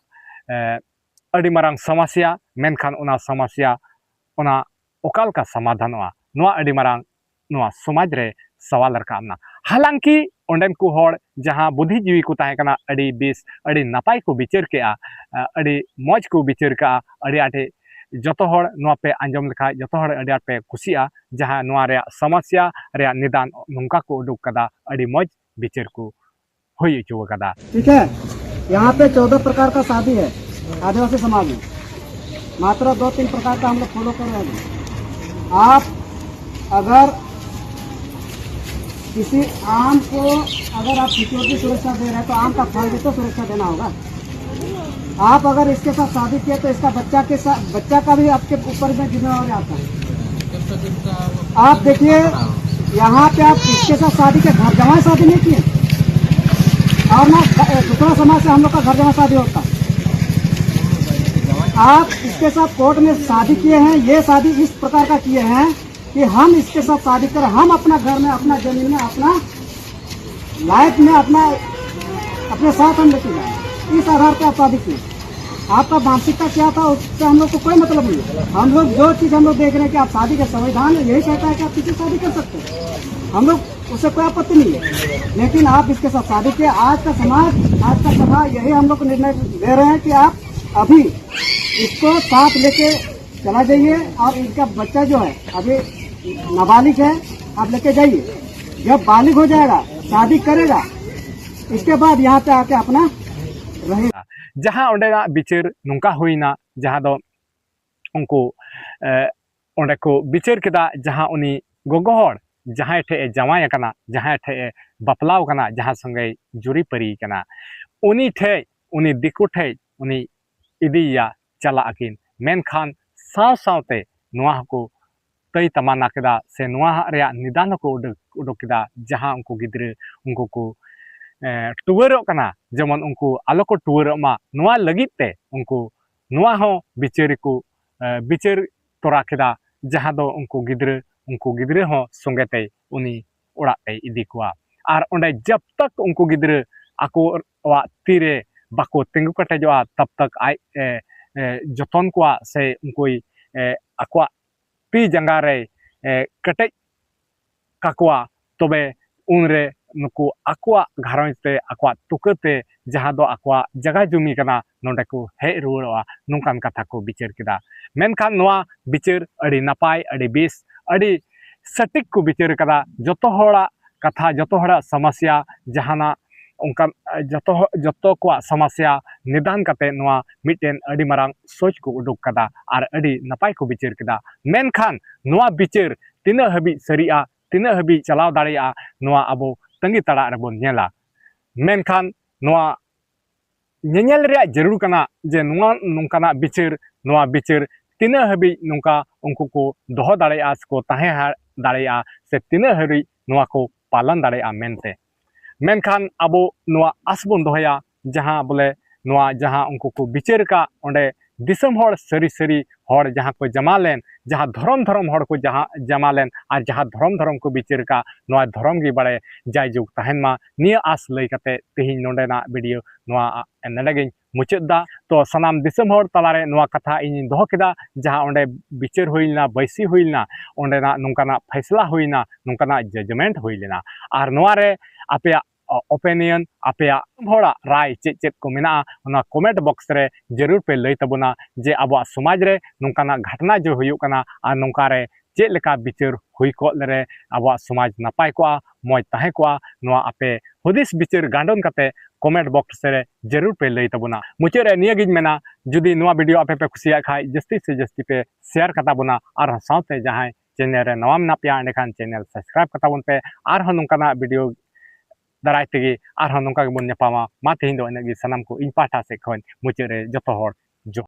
ᱮ, ᱟᱹᱰᱤ ᱢᱟᱨᱟᱝ ᱥᱚᱢᱚᱥᱥᱟ᱾ ᱢᱮᱱᱠᱷᱟᱱ ᱚᱱᱟ ᱥᱚᱢᱚᱥᱥᱟ, ᱚᱱᱟ ᱚᱠᱟ ᱞᱮᱠᱟ ᱥᱚᱢᱟᱫᱷᱟᱱᱚᱜᱼᱟ, ᱱᱚᱣᱟ ᱟᱹᱰᱤ ᱢᱟᱨᱟᱝ ᱱᱚᱣᱟ ᱥᱚᱢᱟᱡᱽ ᱨᱮ ᱥᱟᱣᱟᱞ ᱨᱟᱠᱟᱵ ᱮᱱᱟ᱾ ᱦᱟᱞᱟᱝᱠᱤ ᱚᱸᱰᱮᱱ ᱠᱚ ᱦᱚᱲ ᱡᱟᱦᱟᱸ ᱵᱩᱫᱽᱫᱷᱤᱡᱤᱵᱤ ᱠᱚ ᱛᱟᱦᱮᱸ ᱠᱟᱱᱟ, ᱟᱹᱰᱤ ᱵᱮᱥ, ᱟᱹᱰᱤ ᱱᱟᱯᱟᱭ ᱠᱚ ᱵᱤᱪᱟᱹᱨ ᱠᱮᱜᱼᱟ, ᱟᱹᱰᱤ ᱢᱚᱡᱽ ᱠᱚ ᱵᱤᱪᱟᱹᱨ ᱠᱟᱜᱼᱟ, ᱟᱹᱰᱤ ᱟᱸᱴᱮ ᱡᱚᱛᱚ ᱦᱚᱲ ᱱᱚᱣᱟ ᱯᱮ ᱟᱸᱡᱚᱢ ᱞᱮᱠᱷᱟᱡ ᱡᱚᱛᱚ ᱦᱚᱲ ᱟᱹᱰᱤ ᱟᱸᱴ ᱯᱮ ᱠᱩᱥᱤᱜᱼᱟ, ᱡᱟᱦᱟᱸ ᱱᱚᱣᱟ ᱨᱮᱭᱟᱜ ᱥᱚᱢᱚᱥᱥᱟ ᱨᱮᱭᱟᱜ ᱱᱤᱫᱟᱱ ᱱᱚᱝᱠᱟ ᱠᱚ ᱩᱰᱩᱠ ᱠᱟᱫᱟ, ᱟᱹᱰᱤ ᱢᱚᱡᱽ ᱵᱤᱪᱟᱹᱨ ᱠᱚ ᱦᱩᱭ ᱦᱚᱪᱚ ᱟᱠᱟᱫᱟ᱾ ठीक है, यहाँ पे चौदह प्रकार का शादी है आदिवासी समाज में। मात्र दो तीन प्रकार का हम लोग फॉलो कर रहे हैं। आप अगर किसी आम को अगर आप सिक्योरिटी सुरक्षा दे रहे हैं तो आम का फल भी तो सुरक्षा देना होगा। आप अगर इसके साथ शादी किए तो इसका बच्चा के साथ, बच्चा का भी आपके ऊपर में जिम्मेवारी आता है। आप देखिए, यहाँ पे आप इसके साथ शादी के घर जमाई शादी नहीं किए, और ना दूसरा समाज से हम लोग का घर जमाई शादी होता। आप इसके साथ कोर्ट में शादी किए हैं, ये शादी इस प्रकार का किए हैं कि हम इसके साथ शादी कर, हम अपना घर में, अपना जमीन में, अपना लाइफ में, अपना अपने साथ हम लेके जाए, इस आधार पर आप शादी किए। आपका मानसिकता क्या था, उससे हम लोग को कोई मतलब नहीं है। हम लोग जो चीज हम लोग देख रहे हैं कि आप शादी का संविधान है, यही कहता है कि आप किसी से शादी कर सकते हैं, हम लोग उससे कोई आपत्ति नहीं है। लेकिन आप इसके साथ शादी किए। आज का समाज, आज का सभा यही हम लोग को निर्णय दे रहे हैं कि आप अभी इसको साथ लेके चला जाइए और इनका बच्चा जो है अभी नाबालिग है, आप लेके जाइए। जब बालिग हो जाएगा, शादी करेगा, इसके बाद यहाँ पे आके अपना रहेगा। ᱡᱟᱦᱟᱸ ᱚᱸᱰᱮᱱᱟᱜ ᱵᱤᱪᱟᱹᱨ ᱱᱚᱝᱠᱟ ᱦᱩᱭᱱᱟ, ᱡᱟᱦᱟᱸ ᱫᱚ ᱩᱱᱠᱩ ᱮ, ᱚᱸᱰᱮ ᱠᱚ ᱵᱤᱪᱟᱹᱨ ᱠᱮᱫᱟ, ᱡᱟᱦᱟᱸ ᱩᱱᱤ ᱜᱚᱜᱚ ᱦᱚᱲ ᱡᱟᱦᱟᱸᱭ ᱴᱷᱮᱡ ᱮ ᱡᱟᱶᱟᱭ ᱟᱠᱟᱱᱟ, ᱡᱟᱦᱟᱸᱭ ᱴᱷᱮᱡ ᱮ ᱵᱟᱯᱞᱟᱣ ᱟᱠᱟᱱᱟ, ᱡᱟᱦᱟᱸ ᱥᱚᱸᱜᱮᱭ ᱡᱩᱨᱤᱯᱟᱹᱨᱤ ᱟᱠᱟᱱᱟ, ᱩᱱᱤ ᱴᱷᱮᱡ, ᱩᱱᱤ ᱫᱤᱠᱩ ᱴᱷᱮᱡ ᱩᱱᱤ ᱤᱫᱤᱭᱮᱭᱟ, ᱪᱟᱞᱟᱜ ᱟᱹᱠᱤᱱ᱾ ᱢᱮᱱᱠᱷᱟᱱ ᱥᱟᱶ ᱥᱟᱶᱛᱮ ᱱᱚᱣᱟ ᱦᱚᱸᱠᱚ ᱛᱟᱹᱭ ᱛᱟᱢᱟᱱᱟ ᱠᱮᱫᱟ, ᱥᱮ ᱱᱚᱣᱟ ᱨᱮᱭᱟᱜ ᱱᱤᱫᱟᱱ ᱦᱚᱸᱠᱚ ᱩᱰᱩᱠ, ᱩᱰᱩᱠ ᱠᱮᱫᱟ, ᱡᱟᱦᱟᱸ ᱩᱱᱠᱩ ᱜᱤᱫᱽᱨᱟᱹ ᱩᱱᱠᱩ ᱠᱚ ᱮ, ᱴᱩᱣᱟᱹᱨᱚᱜ ᱠᱟᱱᱟ, ᱡᱮᱢᱚᱱ ᱩᱱᱠᱩ ᱟᱞᱚ ᱠᱚ ᱴᱩᱣᱟᱹᱨᱚᱜ ᱢᱟ, ᱱᱚᱣᱟ ᱞᱟᱹᱜᱤᱫ ᱛᱮ ᱩᱱᱠᱩ ᱱᱚᱣᱟ ᱦᱚᱸ ᱵᱤᱪᱟᱹᱨ ᱠᱚ, ᱮ, ᱵᱤᱪᱟᱹᱨ ᱛᱚᱨᱟ ᱠᱮᱫᱟ, ᱡᱟᱦᱟᱸ ᱫᱚ ᱩᱱᱠᱩ ᱜᱤᱫᱽᱨᱟᱹ, ᱩᱱᱠᱩ ᱜᱤᱫᱽᱨᱟᱹ ᱦᱚᱸ ᱥᱚᱸᱜᱮ ᱛᱮ ᱩᱱᱤ ᱚᱲᱟᱜ ᱛᱮᱭ ᱤᱫᱤ ᱠᱚᱣᱟ᱾ ᱟᱨ ᱚᱸᱰᱮ ᱡᱟᱵ ᱛᱟᱠ ᱩᱱᱠᱩ ᱜᱤᱫᱽᱨᱟᱹ ᱟᱠᱚᱣᱟᱜ ᱛᱤᱨᱮ ᱵᱟᱠᱚ ᱛᱤᱸᱜᱩ ᱠᱮᱴᱮᱡᱚᱜᱼᱟ, ᱛᱟᱵ ᱛᱟᱠ ᱟᱡ ᱮ, ᱮ, ᱡᱚᱛᱚᱱ ᱠᱚᱣᱟ ᱥᱮ ᱩᱱᱠᱩᱭ ᱮ, ᱟᱠᱚᱣᱟᱜ ᱛᱤ ᱡᱟᱸᱜᱟ ᱨᱮ ᱮ, ᱠᱮᱴᱮᱡ ᱠᱟᱠᱚᱣᱟ, ᱛᱚᱵᱮ ᱩᱱᱨᱮ ᱱᱩᱠᱩ ᱟᱠᱚᱣᱟᱜ ᱜᱷᱟᱨᱚᱸᱡᱽ ᱛᱮ, ᱟᱠᱚᱣᱟᱜ ᱛᱩᱠᱟᱹ ᱛᱮ, ᱡᱟᱦᱟᱸ ᱫᱚ ᱟᱠᱚᱣᱟᱜ ᱡᱟᱭᱜᱟ ᱡᱩᱢᱤ ᱠᱟᱱᱟ, ᱱᱚᱰᱮ ᱠᱚ ᱦᱮᱡ ᱨᱩᱣᱟᱹᱲᱚᱜᱼᱟ, ᱱᱚᱝᱠᱟᱱ ᱠᱟᱛᱷᱟ ᱠᱚ ᱵᱤᱪᱟᱹᱨ ᱠᱮᱫᱟ᱾ ᱢᱮᱱᱠᱷᱟᱱ ᱱᱚᱣᱟ ᱵᱤᱪᱟᱹᱨ ᱟᱹᱰᱤ ᱱᱟᱯᱟᱭ, ᱟᱹᱰᱤ ᱵᱮᱥ, ᱟᱹᱰᱤ ᱥᱚᱴᱷᱤᱠ ᱠᱚ ᱵᱤᱪᱟᱹᱨ ᱠᱟᱫᱟ᱾ ᱡᱚᱛᱚ ᱦᱚᱲᱟᱜ ᱠᱟᱛᱷᱟ, ᱡᱚᱛᱚ ᱦᱚᱲᱟᱜ ᱥᱚᱢᱚᱥᱥᱟ, ᱡᱟᱦᱟᱱᱟᱜ ᱚᱱᱠᱟᱱ, ᱡᱚᱛᱚ ᱦᱚ-, ᱡᱚᱛᱚ ᱠᱚᱣᱟᱜ ᱥᱚᱢᱚᱥᱥᱟ ᱱᱤᱫᱟᱱ ᱠᱟᱛᱮ ᱱᱚᱣᱟ ᱢᱤᱫᱴᱮᱱ ᱟᱹᱰᱤ ᱢᱟᱨᱟᱝ ᱥᱳᱪ ᱠᱚ ᱩᱰᱩᱠ ᱠᱟᱫᱟ ᱟᱨ ᱟᱹᱰᱤ ᱱᱟᱯᱟᱭ ᱠᱚ ᱵᱤᱪᱟᱹᱨ ᱠᱮᱫᱟ᱾ ᱢᱮᱱᱠᱷᱟᱱ ᱱᱚᱣᱟ ᱵᱤᱪᱟᱹᱨ ᱛᱤᱱᱟᱹᱜ ᱦᱟᱹᱵᱤᱡ ᱥᱟᱹᱨᱤᱜᱼᱟ, ᱛᱤᱱᱟᱹᱜ ᱦᱟᱹᱵᱤᱡ ᱪᱟᱞᱟᱣ ᱫᱟᱲᱮᱭᱟᱜᱼᱟ, ᱱᱚᱣᱟ ᱟᱵᱚ ᱛᱟᱺᱜᱤ ᱛᱟᱲᱟᱜ ᱨᱮᱵᱚᱱ ᱧᱮᱞᱟ᱾ ᱢᱮᱱᱠᱷᱟᱱ ᱱᱚᱣᱟ ᱧᱮᱧᱮᱞ ᱨᱮᱭᱟᱜ ᱡᱟᱹᱨᱩᱲ ᱠᱟᱱᱟ ᱡᱮ ᱱᱚᱣᱟ ᱱᱚᱝᱠᱟᱱᱟᱜ ᱵᱤᱪᱟᱹᱨ, ᱱᱚᱣᱟ ᱵᱤᱪᱟᱹᱨ ᱛᱤᱱᱟᱹᱜ ᱦᱟᱹᱵᱤᱡ ᱱᱚᱝᱠᱟ ᱩᱱᱠᱩ ᱠᱚ ᱫᱚᱦᱚ ᱫᱟᱲᱮᱭᱟᱜᱼᱟ ᱥᱮᱠᱚ ᱛᱟᱦᱮᱸ ᱦᱟ-, ᱫᱟᱲᱮᱭᱟᱜᱼᱟ, ᱥᱮ ᱛᱤᱱᱟᱹᱜ ᱦᱟᱹᱵᱤᱡ ᱱᱚᱣᱟ ᱠᱚ ᱯᱟᱞᱚᱱ ᱫᱟᱲᱮᱭᱟᱜᱼᱟ ᱢᱮᱱᱛᱮ᱾ ᱢᱮᱱᱠᱷᱟᱱ ᱟᱵᱚ ᱱᱚᱣᱟ ᱟᱥ ᱵᱚᱱ ᱫᱚᱦᱚᱭᱟ, ᱡᱟᱦᱟᱸ ᱵᱚᱞᱮ ᱱᱚᱣᱟ ᱡᱟᱦᱟᱸ ᱩᱱᱠᱩ ᱠᱚ ᱵᱤᱪᱟᱹᱨ ᱟᱠᱟᱫ ᱚᱸᱰᱮ ᱫᱤᱥᱚᱢ ᱦᱚᱲ, ᱥᱟᱹᱨᱤ ᱥᱟᱹᱨᱤ ᱦᱚᱲ ᱡᱟᱦᱟᱸ ᱠᱚ ᱡᱟᱢᱟ ᱞᱮᱱ, ᱡᱟᱦᱟᱸ ᱫᱷᱚᱨᱚᱢ ᱫᱷᱚᱨᱚᱢ ᱦᱚᱲ ᱠᱚ ᱡᱟᱦᱟᱸ ᱡᱟᱢᱟ ᱞᱮᱱ ᱟᱨ ᱡᱟᱦᱟᱸ ᱫᱷᱚᱨᱚᱢ ᱫᱷᱚᱨᱚᱢ ᱠᱚ ᱵᱤᱪᱟᱹᱨ ᱟᱠᱟᱫ, ᱱᱚᱣᱟ ᱫᱷᱚᱨᱚᱢ ᱜᱮ ᱵᱟᱲᱟᱭ᱾ ᱡᱟᱭᱡᱩᱜᱽ ᱛᱟᱦᱮᱱ ᱢᱟ, ᱱᱤᱭᱟᱹ ᱟᱥ ᱞᱟᱹᱭ ᱠᱟᱛᱮ ᱛᱮᱦᱮᱧ ᱱᱚᱰᱮᱱᱟᱜ ᱵᱷᱤᱰᱤᱭᱳ ᱱᱚᱣᱟ ᱱᱚᱰᱮ ᱜᱤᱧ ᱢᱩᱪᱟᱹᱫ ᱫᱟ᱾ ᱛᱚ ᱥᱟᱱᱟᱢ ᱫᱤᱥᱚᱢ ᱦᱚᱲ ᱛᱟᱞᱟᱨᱮ ᱱᱚᱣᱟ ᱠᱟᱛᱷᱟ ᱤᱧᱤᱧ ᱫᱚᱦᱚ ᱠᱮᱫᱟ, ᱡᱟᱦᱟᱸ ᱚᱸᱰᱮ ᱵᱤᱪᱟᱹᱨ ᱦᱩᱭ ᱞᱮᱱᱟ, ᱵᱟᱹᱭᱥᱤ ᱦᱩᱭ ᱞᱮᱱᱟ, ᱚᱸᱰᱮᱱᱟᱜ ᱱᱚᱝᱠᱟᱱᱟᱜ ᱯᱷᱟᱭᱥᱞᱟ ᱦᱩᱭ ᱞᱮᱱᱟ, ᱱᱚᱝᱠᱟᱱᱟᱜ ᱡᱟᱡᱽᱢᱮᱱᱴ ᱦᱩᱭ ᱞᱮᱱᱟ᱾ ᱟᱨ ᱱᱚᱣᱟ ᱨᱮ ᱟᱯᱮᱭᱟᱜ ᱚ-, ᱚᱯᱤᱱᱤᱭᱚᱱ, ᱟᱯᱮᱭᱟᱜ ᱦᱚᱲᱟᱜ ᱨᱟᱭ ᱪᱮᱫ ᱪᱮᱫ ᱠᱚ ᱢᱮᱱᱟᱜᱼᱟ, ᱚᱱᱟ ᱠᱚᱢᱮᱱᱴ ᱵᱚᱠᱥ ᱨᱮ ᱡᱟᱹᱨᱩᱲ ᱯᱮ ᱞᱟᱹᱭ ᱛᱟᱵᱚᱱᱟ ᱡᱮ ᱟᱵᱚᱣᱟᱜ ᱥᱚᱢᱟᱡᱽ ᱨᱮ ᱱᱚᱝᱠᱟᱱᱟᱜ ᱜᱷᱟᱴᱱᱟ ᱡᱮ ᱦᱩᱭᱩᱜ ᱠᱟᱱᱟ ᱟᱨ ᱱᱚᱝᱠᱟ ᱨᱮ ᱪᱮᱫ ᱞᱮᱠᱟ ᱵᱤᱪᱟᱹᱨ ᱦᱩᱭ ᱠᱚᱜ ᱞᱮᱨᱮ ᱟᱵᱚᱣᱟᱜ ᱥᱚᱢᱟᱡᱽ ᱱᱟᱯᱟᱭ ᱠᱚᱜᱼᱟ, ᱢᱚᱡᱽ ᱛᱟᱦᱮᱸ ᱠᱚᱜᱼᱟ, ᱱᱚᱣᱟ ᱟᱯᱮ ᱦᱩᱫᱤᱥ ᱵᱤᱪᱟᱹᱨ ᱜᱟᱱᱰᱚᱱ ᱠᱟᱛᱮ ᱠᱚᱢᱮᱱᱴ ᱵᱚᱠᱥ ᱨᱮ ᱡᱟᱹᱨᱩᱲ ᱯᱮ ᱞᱟᱹᱭ ᱛᱟᱵᱚᱱᱟ᱾ ᱢᱩᱪᱟᱹᱫ ᱨᱮ ᱱᱤᱭᱟᱹ ᱜᱤᱧ ᱢᱮᱱᱟ, ᱡᱩᱫᱤ ᱱᱚᱣᱟ ᱵᱷᱤᱰᱤᱭᱳ ᱟᱯᱮ ᱯᱮ ᱠᱩᱥᱤᱭᱟᱜ ᱠᱷᱟᱡ ᱡᱟᱹᱥᱛᱤ ᱥᱮ ᱡᱟᱹᱥᱛᱤ ᱯᱮ ᱥᱮᱭᱟᱨ ᱠᱟᱛᱟ ᱵᱚᱱᱟ, ᱟᱨᱦᱚᱸ ᱥᱟᱶᱛᱮ ᱡᱟᱦᱟᱸᱭ ᱪᱮᱱᱮᱞ ᱨᱮ ᱱᱟᱣᱟ ᱢᱮᱱᱟᱜ ᱯᱮᱭᱟ ᱮᱸᱰᱮᱠᱷᱟᱱ ᱪᱮᱱᱮᱞ ᱥᱟᱵᱥᱠᱨᱟᱭᱤᱵ ᱠᱟᱛᱟ ᱵᱚᱱ ᱯᱮ᱾ ᱟᱨᱦᱚᱸ ᱱᱚᱝᱠᱟᱱᱟᱜ ᱵᱷᱤᱰᱤᱭᱳ ᱫᱟᱨᱟᱭ ᱛᱮᱜᱮ ᱟᱨᱦᱚᱸ ᱱᱚᱝᱠᱟ ᱜᱮᱵᱚᱱ ᱧᱟᱯᱟᱢᱟ᱾ ᱢᱟ ᱛᱮᱦᱮᱧ ᱫᱚ ᱤᱱᱟᱹᱜ ᱜᱮ, ᱥᱟᱱᱟᱢ ᱠᱚ ᱤᱧ ᱯᱟᱦᱴᱟ ᱥᱮᱫ ᱠᱷᱚᱱ ᱢᱩᱪᱟᱹᱫ ᱨᱮ ᱡᱚᱛᱚ ᱦᱚᱲ